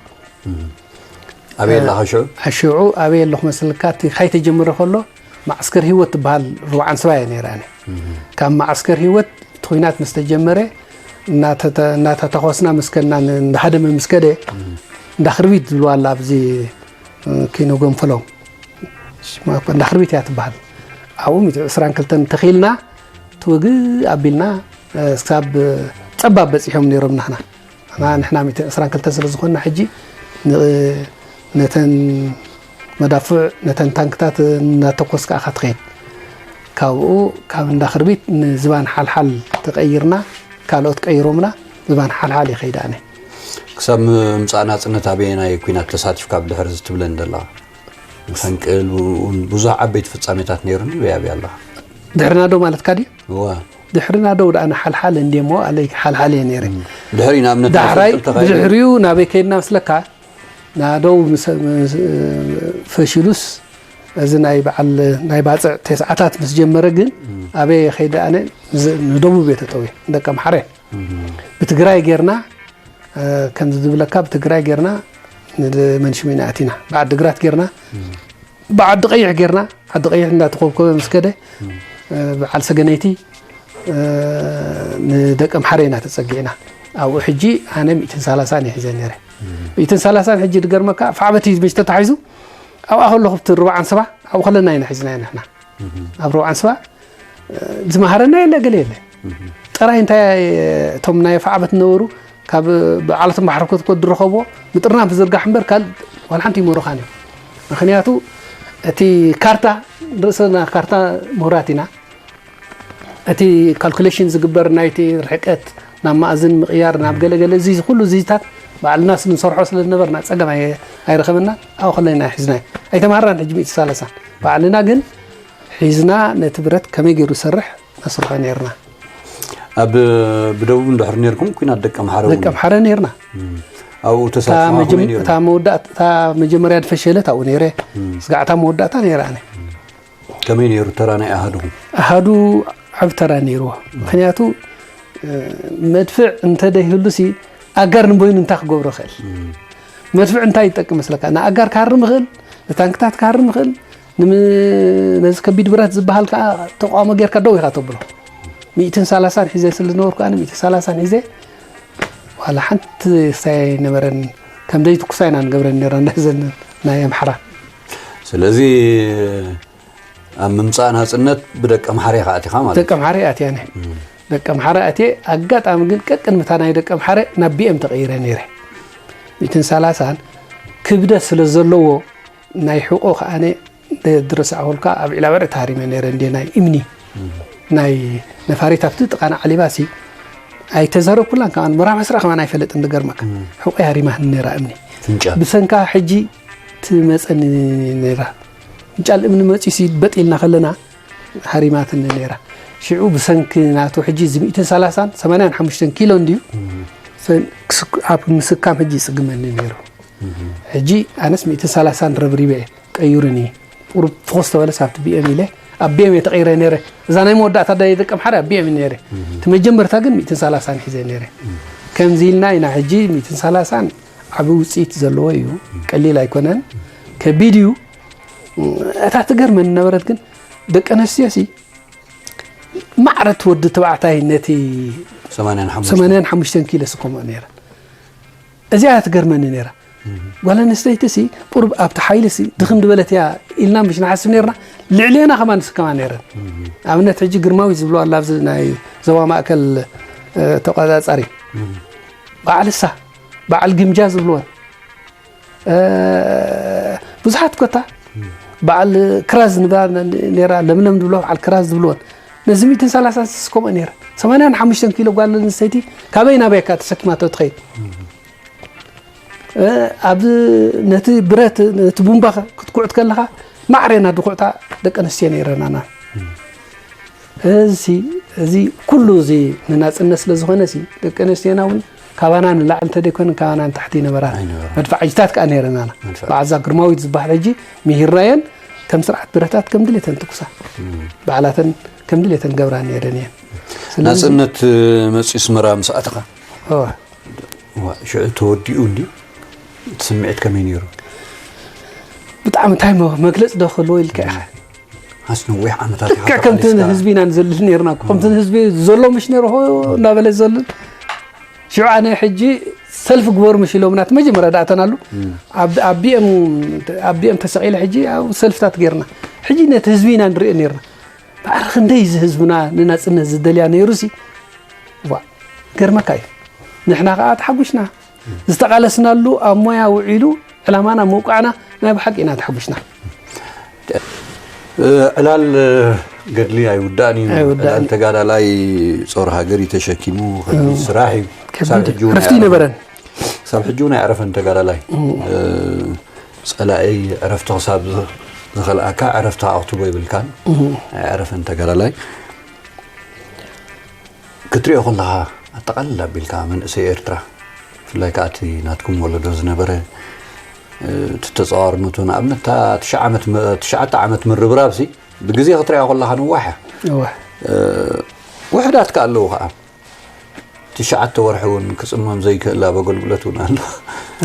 ኣበይ ኣለኻ ሽዑ? እ፣ ሽዑ ኣበይ ኣለኹ መስልካ? እቲ ካይተጀመረ ከሎ መዓስከር ህይወት ትበሃል ርብዓን ሰባ እየ ነይረ ኣነ። ካብ መዓስከር ህይወት እቲ ኲናት ምስ ተጀመረ እናተተ-፣ እናተተኾስና ምስ ከድና ን-፣ እንዳሃደመ ምስ ከደ እንዳ ክርቢት ዝብልዋ ኣላ ኣብዚ፣ እ፣ ኪኖ ጎንፈሎ። ሽማ እኮ እንዳ ክርቢት እያ ትበሃል። ኣብኡ ሚእቲ ዕስራን ክልተን ተኺልና፣ ትውግእ ኣቢልና፣ ክሳብ ጸባብ በጺሖም ነይሮም ናህና። ንሕና ሚእትን ዕስራን ክልተን ስለ ዝኾንና ሕጂ ነተን መዳፍዕ ነተን ታንክታት እናተኮስካ ኢኻ ትኸይድ። ካብኡ ካብ እንዳ ክርቢት ንዝባን ሓልሓል ተቐይርና፣ ካልኦት ቀይሮምና፣ ዝባን ሓልሓል ይኸይድ ኣነ። ክሳብ ምምፃእ ናፅነት ኣበየናይ ኩናት ተሳቲፍካ ብድሕሪ ዝትብለን ዘለኻ? ፈንቅል እውን ብዙሕ ዓበይቲ ፍፃሜታት ነይሩኒ በያብያ ኣለኻ። ድሕርና ዶ ማለትካ ድዩ? እዋ ድሕርና ዶ ደኣ ሓልሓል እንዴ እሞ ኣለይ ሓልሓል እየ ነይረ። ድሕሪ ንኣብነት ዳሕራይ ፈንቅል ተኻይዱ። ብድሕሪኡ ናበይ ከይድና ምስለካ ናደው ምስ- ምስ- ፈሽሉስ እዚ ናይ በዓል ናይ ባፅዕ ተስዓታት ምስ ጀመረ ግን ኣበይ ከይደ ኣነ ዝ- ንደቡብ እየ ተጠውየ ደቀ ምሓረ ብትግራይ ጌርና ከምዚ ዝብለካ ብትግራይ ጌርና ንመንሽሚና ኣቲና ብዓዲ ግራት ጌርና ብዓዲ ቀይሕ ጌርና ዓዲ ቀይሕ እንዳተኮብኮበ ምስ ከደ በዓል ሰገነይቲ ንደቂ ኣምሓረ ኢና ተፀጊዕና ኣብኡ ሕጂ ኣነ ሚእትን ሰላሳን እየ ሒዘ ነይረ ሚእትን ሰላሳን ሕጂ ድገርመካ ፋዕበቲ መች ተታሒዙ ኣብኣ ከለኹ ብቲ ርባዓን ሰባ ኣብኡ ከለና ኢና ሒዝናዮ ንሕና ኣብ ርባዓን ሰባ ዝመሃረና የለ ገለ የለ ጥራይ እንታይ እቶም ናይ ፋዕበት ነበሩ ካብ በዓለቶም ባሕሪ ክትኮ ዝረኸብዎ ምጥርናፍ ዝርጋሕ እምበር ካል ዋላ ሓንቲ ይመሩኻን እዮም ምክንያቱ እቲ ካርታ ርእስና ካርታ ምሁራት ኢና እቲ ካልኩሌሽን ዝግበር ናይቲ ርሕቀት ናብ ማእዝን ምቕያር ናብ ገለገለ እዚ ኩሉ እዚታት ባዕልና ንሰርሖ ስለ ዝነበርና ፀገም ኣይረኸበና ኣብኡ ከለና ሒዝና ኣይተማሃርናን ሕጂ ሚእቲ ሰላሳ ባዕልና ግን ሒዝና ነቲ ብረት ከመይ ገይሩ ዝሰርሕ ነስርሖ ነርና ኣብ ብደቡብ እንድሕር ነርኩም ኩናት ደቂ ኣምሓረ እውን ደቂ ኣምሓረ ነርና ኣብኡ ተሳትፎ ከመይ ነይሩ? እታ መወዳእታ እታ መጀመርያ ዝፈሸለት ኣብኡ ነይረ ስጋዕ እታ መወዳእታ ነይራ ኣነ ከመይ ነይሩ ተራ ናይ ኣሃዱኹም? ኣሃዱ ዓብ ተራ ነይርዎ ምክንያቱ መድፍዕ እንተደይህሉ ሲ ኣጋር ንቦይኑ እንታይ ክገብሮ ይኽእል መድፍዕ እንታይ ይጠቅም መስለካ ንኣጋር ክሃርም ይኽእል ንታንክታት ክሃርም ይኽእል ነዚ ከቢድ ብረት ዝበሃል ከዓ ተቃውሞ ጌርካ ደው ኢኻ ተብሎ ሚእትን ሰላሳን ሒዘ ስለ ዝነበርኩ ኣነ ሚእትን ሰላሳን ሒዘ ዋላ ሓንቲ ስታይ ኣይነበረን ከም ዘይትኩሳ ኢና ንገብረን ነርና እንደዘን ናይ ኣምሓራ ስለዚ ኣብ ምምፃእ ናፅነት ብደቂ ኣምሓረ ኢኻ ኣቲኻ ማለት ደቂ ኣምሓረ ኣትያ ነ ደቂ ኣምሓረ ኣትየ ኣጋጣሚ ግን ቀቅድሚ እታ ናይ ደቂ ኣምሓረ ናብ ቢኤም ተቐይረ ነይረ ሚእትን ሰላሳን ክብደት ስለ ዘለዎ ናይ ሕቆ ከዓነ ድረሳዕኹልካ ኣብ ዒላበርዒ ተሃሪመ ነይረ እንዴ ናይ እምኒ ናይ ነፋሪት ኣብቲ ጥቃና ዓሊባሲ ኣይተዛረብኩላን ከማን መራብ ኣስራ ከማን ኣይፈለጥን ዝገርመካ ሕቆይ ሃሪማህኒ ነይራ እምኒ ፍንጫ ብሰንካ ሕጂ ትመፀኒ ነይራ ፍንጫል እምኒ መፂሲ በጥ ኢልና ከለና ሃሪማትኒ ነይራ ሽዑ ብሰንኪ ናቱ ሕጂ እዚ ሚእትን ሰላሳን ሰማንያን ሓሙሽተን ኪሎ እንድዩ ኣብ ምስካም ሕጂ ይፅግመኒ ነይሩ ሕጂ ኣነስ ሚእትን ሰላሳን ረብሪበ እየ ቀይሩኒ ቁሩብ ፍኹስ ተበለስ ኣብቲ ቢኤም ኢለ ኣብ ቢኤም እየ ተቐይረ ነይረ እዛ ናይ መወዳእታ ዳየ ደቂ ኣምሓረ ኣብ ቢኤም ነይረ እቲ መጀመርታ ግን ሚእትን ሰላሳን ሒዘ ነይረ ከምዚ ኢልና ኢና ሕጂ ሚእትን ሰላሳን ዓቢ ውፅኢት ዘለዎ እዩ ቀሊል ኣይኮነን ከቢድ እዩ እታ ትገርመን ነበረት ግን ደቂ ኣነስትዮ ሲ ማዕረት ወዲ ተባዕታይ ነቲ 85 85 ኪሎ ስከምኦ ነይረ እዚኣ ትገርመኒ ነይራ ጓል ኣንስተይቲ ሲ ቁሩብ ኣብቲ ሓይሊ ሲ ድኽም ዝበለት እያ ኢልና ምሽ ንሓስብ ነርና ልዕሌና ከማን ስከማ ነይረን ኣብነት ሕጂ ግርማዊት ዝብሎ ኣላ ኣብዚ ናይ ዞባ ማእከል ተቆፃፃሪ በዓል እሳ በዓል ግምጃ ዝብልወን ብዙሓት ኮታ በዓል ክራዝ ንባ ነራ ለምለም ዝብሎ በዓል ክራዝ ዝብልወን ነዚ ሚእትን ሰላሳን ስከምኦ ነይረ ሰማንያን ሓሙሽተን ኪሎ ጓል ኣንስተይቲ ካበይ ናበይ እካ ተሰኪማቶ ትኸይድ ኣብ ነቲ ብረት ነቲ ቡምባ ክትኩዕት ከለኻ ማዕሬና ድኩዕታ ደቂ ኣንስትዮ ነይረናና እዚ እዚ ኩሉ እዚ ንናፅነት ስለ ዝኾነ ሲ ደቂ ኣንስትዮና እውን ካባና ንላዕሊ እንተደይኮነ ካባና ንታሕቲ ይነበራ መድፋዕጅታት ከዓ ነይረናና በዓዛ ግርማዊት ዝበሃል ሕጂ ምሂርናየን ከም ስርዓት ብረታት ከም ድሌተን ትኩሳ ባዕላተን ከም ድሌተን ገብራ ነይረን እየን ናፅነት መፅኡ ስመራ ምስ ኣተኻ ሽዑ ተወዲኡ እንዲ እቲ ስምዒት ከመይ ነይሩ ብጣዕሚ እንታይ መግለፂ ዶ ክህልዎ ኢልካ ኢኻ ሓስ ነዊሕ ዓመታት ኢኻ ልክዕ ከምቲ ተቓሊስካ። ንህዝቢ ኢና ንዘልል ነርና ከምቲ ንህዝቢ ዘሎ ምሽ ነይሩ ሆ እናበለ ዝዘልል ሽዑ ኣነ ሕጂ ሰልፊ ግበሩ ምሽ ኢሎምና እቲ መጀመርያ ደኣተናሉ ኣብ ኣብ ቢኤም ኣብ ቢኤም ተሰቒለ ሕጂ ኣብ ሰልፍታት ገይርና ሕጂ ነቲ ህዝቢ ኢና ንሪኦ ነርና ባዕሪ ክንደይ እዚ ህዝብና ንናፅነት ዝደልያ ነይሩ ሲ ዋ፣ ገርመካ እዩ። ንሕና ከዓ ተሓጒስና። ዝተቓለስናሉ ኣብ ሞያ ውዒሉ ዕላማና ምውቃዕና ናይ ብሓቂ ኢና ተሓጒስና። ዕላል ገድሊ ኣይውዳእን እዩ። ኣይውዳእን። ዕላል ተጋዳላይ ጾር ሃገር እዩ ተሸኪሙ፣ ከቢድ ስራሕ እዩ። ከቢድ ክሳብ እዩ። ሕጂ እውን ዕረፍቲ ኣይዕረፈን። ይነበረን። ክሳብ ሕጂ እውን ኣይዕረፈን ተጋዳላይ። ጸላኢ ዕረፍቲ ክሳብ ዝ- ዝኸልኣካ ዕረፍቲ ኣቕትቦ ይብልካን። ኣይዕረፈን ተጋዳላይ። ክትሪኦ ከለኻ ኣጠቓልል ኣቢልካ መንእሰይ ኤርትራ፣ ብፍላይ ከዓ እቲ ናትኩም ወለዶ ዝነበረ፣ እ፣ እቲ ተጻዋርነቱ ንኣብነት እታ ትሽዓ ዓመት መ- ትሽዓተ ዓመት ምርብራብ ሲ ብግዜ ክትሪኦ ከለኻ ንዋሕ እያ። እወ። እ፣ ውሕዳት ከኣ ኣለዉ ከዓ ትሽዓተ ወርሒ እውን ክጽመም ዘይክእል ኣብ ኣገልግሎት እውን ኣሎ።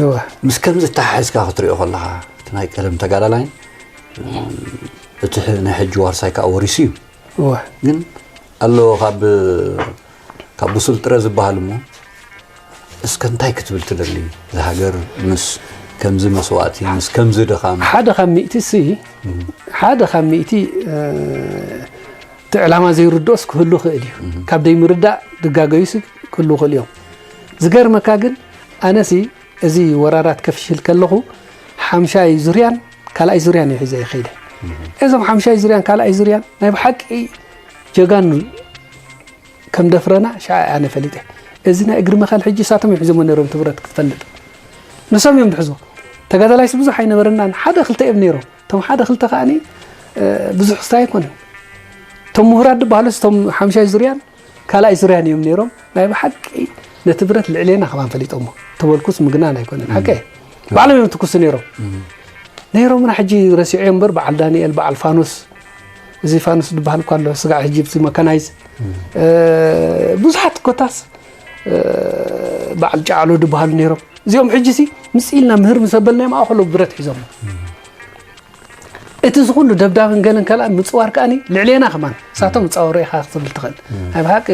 እወ። ምስ ከምዚ ተሓሒዝካ ክትሪኦ ከለኻ እቲ ናይ ቀደም ተጋዳላይን እቲ ሕ- ናይ ሕጂ ዋርሳይ ከዓ ወሪሱ እዩ። እወ። ግን ኣሎ ካብ ካብ ብሱል ጥረ ዝበሃል እሞ እስከ እንታይ ክትብል ትደሊ? ዝሃገር ምስ ከምዚ መስዋእቲ ምስ ከምዚ ድኻም ሓደ ካብ ሚእቲ ሲ ሓደ ካብ ሚእቲ እቲ ዕላማ ዘይርድኦስ ክህሉ ክእል እዩ። ካብ ደይምርዳእ ድጋገዩስ ክህሉ ክእል እዮም። ዝገርመካ ግን ኣነሲ እዚ ወራራት ከፍሽል ከለኹ ሓምሻይ ዙርያን ካልኣይ ዙርያን እዩ ሒዘ ይኸይደ። እዞም ሓምሻይ ዙርያን ካልኣይ ዙርያን ናይ ብሓቂ ጀጋኑ ከም ደፍረና ሽዓ ኣነ ፈሊጠ። እዚ ናይ እግሪ መኸል ሕጂ እሳቶም እዮም ሒዞሞ ነይሮም ትብረት ክትፈልጥ። ንሶም እዮም ድሕዞ። ተጋዳላይስ ብዙሕ ኣይነበረናን ሓደ ክልተ እዮም ነይሮም። እቶም ሓደ ክልተ ከዓኒ ብዙሕ ክስታይ ኣይኮነን። እቶም ምሁራት ዝበሃሉስ እቶም ሓምሻይ ዙርያን ካልኣይ ዙርያን እዮም ነይሮም። ናይ ብሓቂ ነቲ ብረት ልዕሌና ከማን ፈሊጦሞ ተበልኩስ ምግናን ኣይኮነን። ሓቀ ባዕሎም እዮም ትኩሱ ነይሮም። ነይሮምና ሕጂ ረሲዖ እምበር በዓል ዳንኤል በዓል ፋኖስ እዚ ፋኖስ ዝበሃል እኳ ኣሎ ስጋዕ ሕጂ ብዚ መካናይዝ ብዙሓት ኮታስ በዓል ጫዕሎ ዝበሃሉ ነይሮም። እዚኦም ሕጂ ሲ ምስ ኢልና ምህር ምስ ኣበልናዮም ኣኸሎ ብረት ሒዞም እቲ ዝኹሉ ደብዳብን ገለን ከላ ምፅዋር ከኣኒ ልዕሌና ከማን እሳቶም ምፃወሩ ኢኻ ክትብል ትኽእል። ናይ ብሓቂ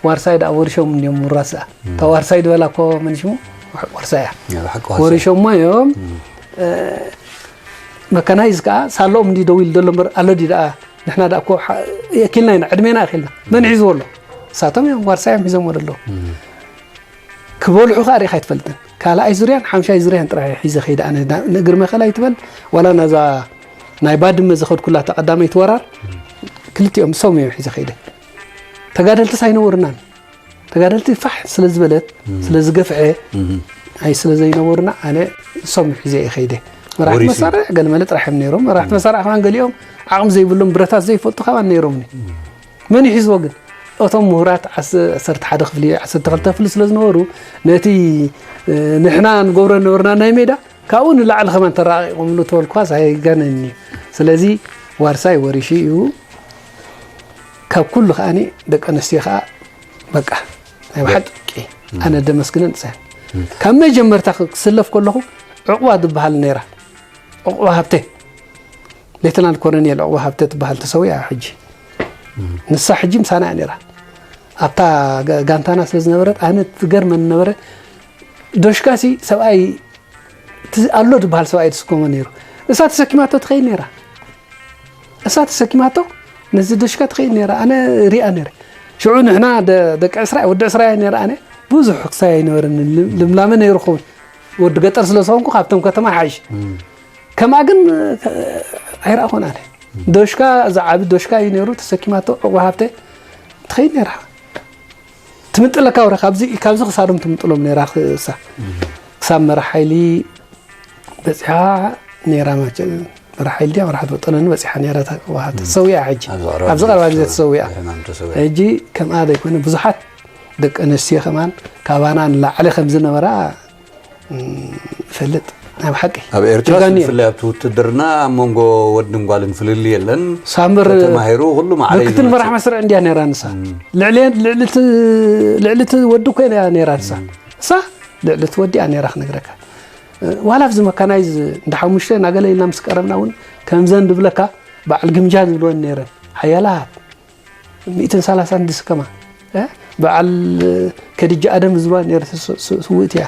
ዋርሳይ ደኣ ወሪሾም እዮም ምራስ ደኣ እታ ዋርሳይ ዝበላ እኮ መን ሽሙ ዋርሳይ እያ። ወሪሾሞ እዮም። መካናይዝ ከዓ ሳለኦም እንዲ ደው ኢሉ ዘሎ እምበር ኣሎ ዲ ደኣ ንሕና ደኣ እኮ የኪልና ኢና ዕድሜና የኪልና መን ሒዝዎ ኣሎ እሳቶም እዮም ዋርሳይ እዮም ሒዞሞ ዘለዉ። ክበልዑ ከዓ ሪኢኻ ኣይትፈልጥን። ካልኣይ ዙርያን ሓምሻይ ዙርያን ጥራሕ ሒዘ ከይደ ኣነ ንእግሪ መኸል ኣይትበል ዋላ ናዛ ናይ ባድመ ዝኸድኩላ እታ ቀዳመይቲ ወራር ክልቲኦም እሶም እዮም ሒዘ ከይደ። ተጋደልትስ ኣይነበሩናን። ተጋደልቲ ፋሕ ስለ ዝበለት ስለ ዝገፍዐ ኣይ ስለ ዘይነበሩና ኣነ እሶም ሒዘ እየ ከይደ። መራሕቲ ወሪሱ። መሳርዕ ገለመለ ጥራሕ እዮም ነይሮም። መራሕቲ መሳርዕ ከማን ገሊኦም ዓቕሚ ዘይብሎም ብረታት ዘይፈልጡ ከማን ነይሮምኒ። መን ይሒዝዎ ግን? እቶም ምሁራት ዓስ- ዓሰርተ ሓደ ክፍሊ ዓሰርተ ክልተ ክፍሊ ስለ ዝነበሩ ነቲ እ፣ ንሕና ንገብሮ ነበርና ናይ ሜዳ ካብኡ ንላዕሊ ከማን ተራቂቆምሉ ተበልኳስ ኣይጋነን እዩ። ስለዚ ዋርሳይ ወሪሹ እዩ። ካብ ኩሉ ከዓኒ ደቂ ኣንስትዮ ከዓ በቃ ናይ ብሓቂ ኣነ ደመስግነን እፀን ካብ መጀመርታ ክስለፍ ከለኹ ዕቑባ ዝበሃል ነይራ። ዕቑባ ሃብተ ሌተናል ኮሎኔል ዕቑባ ሃብተ ትበሃል ተሰዊኣ ሕጂ። ንሳ ሕጂ ምሳና እያ ነይራ። ኣብታ ጋ- ጋንታና ስለ ዝነበረት ኣነ ትገርመን ነበረ። ዶሽካሲ ሰብኣይ ት- ኣሎ ዝበሃል ሰብኣይ ትስከሞ ነይሩ። እሳ ተሰኪማቶ ትኸይድ ነይራ። እሳ ተሰኪማቶ ነዚ ዶሽካ ትኸይድ ነይራ። ኣነ ሪኣ ነይረ። ሽዑ ንሕና ደ- ደቂ ዕስራ ወዲ ዕስራ እያ ነይራ። ኣነ ብዙሕ ክሳይ ኣይነበረን። ልም- ልምላመ ነይሩ ኸውን ወዲ ገጠር ስለ ዝኾንኩ ካብቶም ከተማ ሓይሽ ከምኣ ግን ኣይረኣኹን ኣነ። ዶሽካ ዝዓቢ ዶሽካ እዩ ነይሩ ተሰኪማቶ ዕቑባ ሃብተ ትኸይድ ነይራ። ትምጥለካ ወረ ካብዚ ካብዚ ክሳዶም ትምጥሎም ነይራ ክሳ ክሳብ መራሕ ሓይሊ በፂሓ ነይራ። መቸ መራሕ ሓይሊ ድያ መራሕ ትበጠለኒ በፂሓ ነይራ እታ ዕቑባ ሃብተ ተሰዊኣ ሕጂ ኣብዚ ቀረባ ኣብዚ ቀረባ ግዜ ግዜ ተሰዊኣ። ብሕማም ተሰዊኣ። ሕጂ ከምኣ ዘይኮነ ብዙሓት ደቂ ኣንስትዮ ከማን ካባና ንላዕሊ ከም ዝነበራ ፈልጥ ናይ ብሓቂ ኣብ ኤርትራ ጀጋኒ እየ። ብፍላይ ኣብቲ ውትድርና ኣብ መንጎ ወድን ጓልን ፍልልይ የለን። ሳምር ተማሂሩ ኩሉ ማዕረ እዩ ምክትል ዝመጽእ። መራሕ መስርዕ እንድያ ነይራ ንሳ። ልዕሊ- ልዕሊ እቲ- ልዕሊ እቲ ወዲ እኮ እያ ነይራ ንሳ። እሳ ልዕሊ እቲ ወዲ እያ ነይራ ክነግረካ። ዋላ ኣብዚ መካናይዝ እንዳ ሓሙሽተ እናገለ ኢልና ምስ ቀረብና እውን ከምዘን ድብለካ በዓል ግምጃ ዝብልወን ነይረን ሓያላት ሚእትን ሰላሳን ዝስከማ እ? በዓል ከድጃ ኣደም ዝባ ነይረ ስውእት እያ።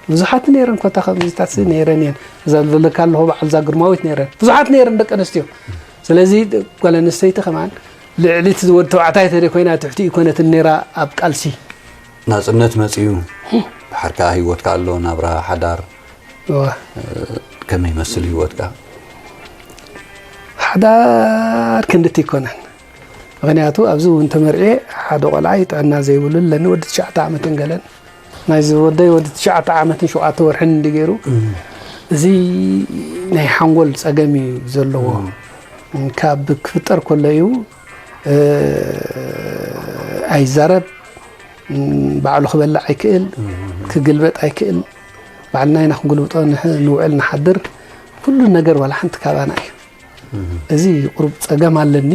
ብዙሓት ነይረን ኮታ ከምዚታት ነይረን እየን። እዛ ዝበለካ ኣለኹ በዓል እዛ ግርማዊት ነይረን ብዙሓት ነይረን ደቂ ኣንስትዮ። ስለዚ ጓል ኣንስተይቲ ከማን ልዕሊት ወዲ ተባዕታይ ተደ ኮይና ትሕቲ ይኮነትን ነይራ ኣብ ቃልሲ። ናጽነት መጽዩ፣ ብሓርካ ህይወትካ ኣሎ፣ ናብራ ሓዳር። እዋ። ከመይ ይመስል ህይወትካ? ሓዳር ክንድቲ ይኮነን። ምኽንያቱ ኣብዚ እውን ተመርዕየ ሓደ ቆልዓ እዩ ጥዕና ዘይብሉ ኣለኒ፣ ወዲ ትሽዓተ ዓመትን ገለን። ናይዚ ወደይ ወዲ ትሽዓተ ዓመትን ሸውዓተ ወርሕን እንዲ ገይሩ። እዚ ናይ ሓንጎል ጸገም እዩ ዘለዎ። ካብ ክፍጠር ከሎ እዩ፣ እ፣ ኣይዛረብ፣ ም፣ ባዕሉ ክበልዕ ኣይክእል፣ ክግልበጥ ኣይክእል። ባዕልና ኢና ክንጉልብጦ ንሕ-፣ ንውዕል ንሓድር። ኩሉ ነገር ዋላ ሓንቲ ካባና እዩ። እዚ ቁሩብ ጸገም ኣለኒ።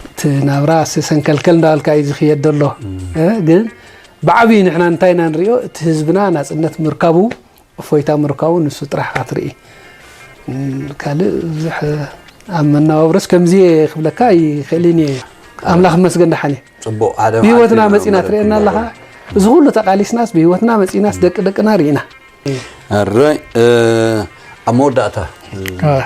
እቲ ናብራ ሰንከልከል እንዳበልካ እዩ ዝኽየድ ዘሎ። እ፣ ግን ብዓብዩ ንሕና እንታይ ኢና ንሪኦ? እቲ ህዝብና ናጽነት ምርካቡ፣ እፎይታ ምርካቡ ንሱ ጥራሕ ኣትርኢ። ም፣ ካልእ ብዙሕ ኣብ መነባብሮስ ከምዚ እየ ክብለካ ይኽእልን እየ። ኣምላኽ ይመስገን ደሓን እየ። ጽቡቕ፣ ሓደ ብህይወትና መዓልቲ መጺና ማለት ትርእየና ኣለኻ። ይባባል። እዚ ኩሉ ተቓሊስናስ ብህይወትና መጺናስ ደቂ ደቅና ርኢና። ኣራይ፣ እ፣ ኣብ መወዳእታ፣ እ፣ ኣዋ።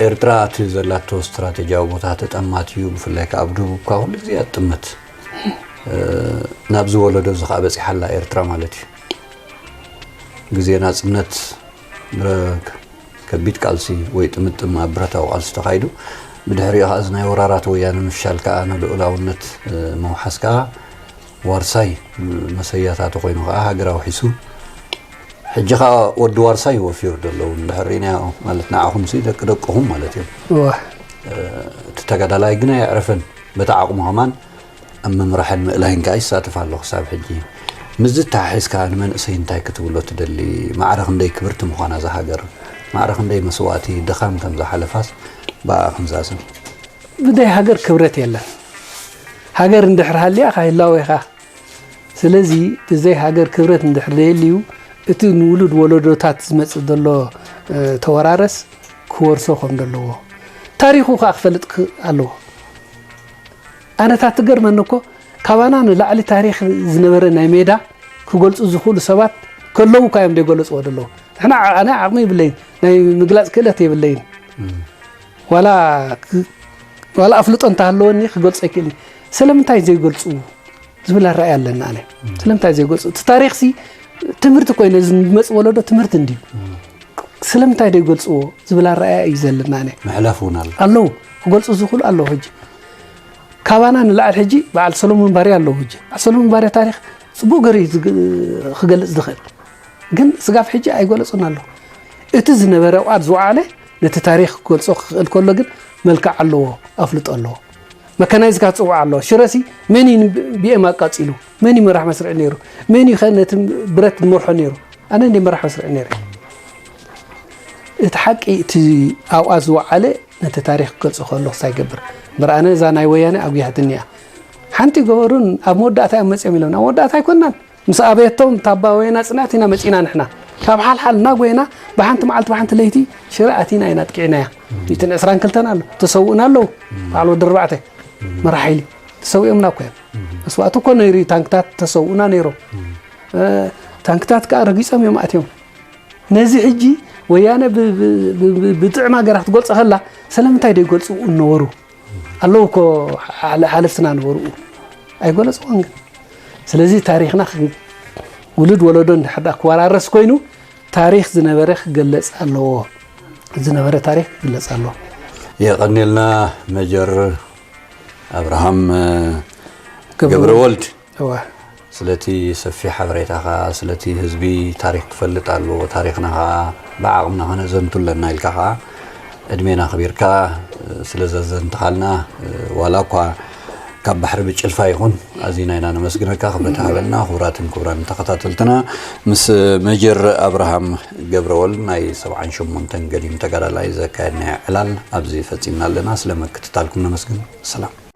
ኤርትራ እቲ ዘላቶ ስትራቴጂያዊ ቦታ ተጠማት እዩ፣ ብፍላይ ከኣ ኣብ ደቡብ እኳ ኩሉ ግዜ እያ ትጥመት። እ፣ ናብዚ ወለዶ እዚ ከኣ በጺሓ ኣላ ኤርትራ ማለት እዩ። ግዜ ናጽነት ብረ-፣ ከቢድ ቃልሲ ወይ ጥምጥም ኣብ ብረታዊ ቃልሲ ተኻይዱ፣ ብድሕሪኡ ከኣ እዚ ናይ ወራራት ወያነ ምፍሻል ከኣ ንልኡላውነት፣ እ፣ ምውሓስ ከኣ ዋርሳይ፣ እ፣ መሰያታቱ ኮይኑ ከኣ ሃገር ኣውሒሱ። ሕጂ ከኣ ወዲ ዋርሳይ ወፊሩ ዘሎ እውን እንድሕር ርኢናዮ ማለት ንዓኹምሲ ደቂ ደቅኹም ማለት እዮም። እዋ። እ፣ እቲ ተጋዳላይ ግን ኣየዕረፈን። በቲ ዓቕሙ ከማን ኣብ ምምራሕን ምእላይን ከኣ ይሳተፍ ኣሎ ክሳብ ሕጂ። ምስዚ ተሓሒዝካ ንመንእሰይ እንታይ ክትብሎ ትደሊ? ማዕረ ክንደይ ክብርቲ ምዃና እዛ ሃገር፣ ማዕረ ክንደይ መስዋእቲ ድኻም ከም ዝሓለፋስ ብኣኣ ክንዛዝም። ብዘይ ሃገር ክብረት የለን። ሃገር እንድሕር ሃልያ ኢኻ ህላወ ኢኻ። ስለዚ ብዘይ ሃገር ክብረት እንድሕር ዘየልዩ እቲ ንውሉድ ወለዶታት ዝመጽእ ዘሎ፣ እ፣ ተወራረስ ክወርሶ ከም ዘለዎ ታሪኹ ከኣ ክፈልጥ ክ-፣ ኣለዎ። ኣነ እታ ትገርመኒ እኮ ካባና ንላዕሊ ታሪኽ ዝነበረ ናይ ሜዳ ክገልጹ ዝኽእሉ ሰባት ከለዉ እኳ እዮም ዘይገለጽዎ ዘለዉ። ንሕና ዓ-፣ ኣነ ዓቕሚ የብለይን፣ ናይ ምግላጽ ክእለት የብለይን። እም። ዋላ ክ-፣ ዋላ ኣፍልጦ እንተሃለወኒ ክገልጾ ኣይክእልን። ስለምንታይ ዘይገልጹ ዝብል ኣረኣእያ ኣለኒ ኣነ። እም። ስለምንታይ ዘይገልጹ? እቲ ታሪኽሲ ትምህርቲ እኮ እዩ፣ ነዚ ንመጽእ ወለዶ ትምህርቲ እንድዩ። እም። ስለምንታይ ዘይገልጽዎ ዝብል ኣረኣእያ እዩ ዘለና ኣነ። ምሕላፍ እውን ኣሎ። ኣለዉ፣ ክገልጹ ዝኽእሉ ኣለዉ። ሕጂ ካባና ንላዕሊ ሕጂ በዓል ሰሎሞን ባርያ ኣለዉ። ሕጂ በዓል ሰሎሞን ባርያ ታሪኽ ጽቡቕ ገይሩ እዩ ዝግ-፣ ክገልጽ ዝኽእል። ግን ስጋብ ሕጂ ኣይገለጹን ኣለዉ። እቲ ዝነበረ ኣብኣ ዝወዓለ ነቲ ታሪኽ ክገልጾ ክኽእል ከሎ ግን መልክዕ ኣለዎ፣ ኣፍልጦ ኣለዎ። መካናይዝካ ትጽውዕ ኣለዎ። ሽረሲ መን እዩ ን-፣ ቢ ኤም ኣቃጺሉ? መን እዩ መራሕ መስርዕ ነይሩ? መን እዩ ከ ነቲ ብረት ዝመርሖ ነይሩ? ኣነ እንደ መራሕ መስርዕ ነይረ። እቲ ሓቂ እቲ ኣብኣ ዝወዓለ ነቲ ታሪኽ ክገልጾ ከሎ ክሳይ ይገብር። እምበር ኣነ እዛ ናይ ወያነ ኣጉያህትኒ እያ። ሓንቲ ገበሩን ኣብ መወዳእታ እዮም መጺኦም ኢሎም። ኣብ መወዳእታ ኣይኮንናን። ምስ ኣበየቶም ታባ ወየና ጽንዕት ኢና መጺና ንሕና። ካብ ሓልሓል እናጎየና ብሓንቲ መዓልቲ ብሓንቲ ለይቲ ሽረ ኣቲና ኢና ኣጥቂዕናያ። ሚእትን ዕስራን ክልተን ኣሎ። ተሰውእና ኣለዉ። በዓል ወዲ ኣርባዕተ መራሕ ሓይሊ ተሰዊኦምና እኮ እዮም። መስዋእቲ እኮ ነይሩ እዩ። ታንክታት ተሰውእና ነይሮም። እ፣ ታንክታት ከኣ ረጊጾም እዮም ኣትዮም። ነዚ ሕጂ ወያነ ብ-፣ ብ-፣ ብ-፣ ብ-፣ ብጥዕም ሃገራት ትገልጾ ከላ ስለምንታይ ደይገልጹ ነበሩ? ኣለዉ እኮ ሓለ-፣ ሓለፍትና ነበሩ። ኣይገለጽዎን ግን። ስለዚ ታሪኽና ክ-፣ ውሉድ ወለዶ እንድሕር ደኣ ክወራረስ ኮይኑ ታሪኽ ዝነበረ ክገለጽ ኣለዎ። ዝነበረ ታሪኽ ክግለጽ ኣለዎ። የቐንየልና መጀር ኣብርሃም ገብረ ገብረ ወልድ። ወልድ። እወ። ስለቲ ሰፊሕ ሓበሬታኻ፣ ስለቲ ህዝቢ ታሪኽ ክፈልጥ ኣለዎ፣ ታሪኽና ኸኣ ብዓቕምና ከነዘንቱ ኣለና ኢልካ ኸኣ ዕድሜና ኣኽቢርካ ስለ ዘዘንትኻልና፣ ዋላ እኳ ካብ ባሕሪ ብጭልፋ ይኹን፣ ኣዚና ኢና ነመስግነካ። ክብረት ሃበልና። ክቡራትን ክቡራን ተኸታተልትና፣ ምስ መጀር ኣብርሃም ገብረወልድ ናይ ሰብዓን ሸሞንተን ገዲም ተጋዳላይ ዘካየድናዮ ዕላል ኣብዚ ፈጺምና ኣለና። ስለ ምክትታልኩም ነመስግን። ሰላም።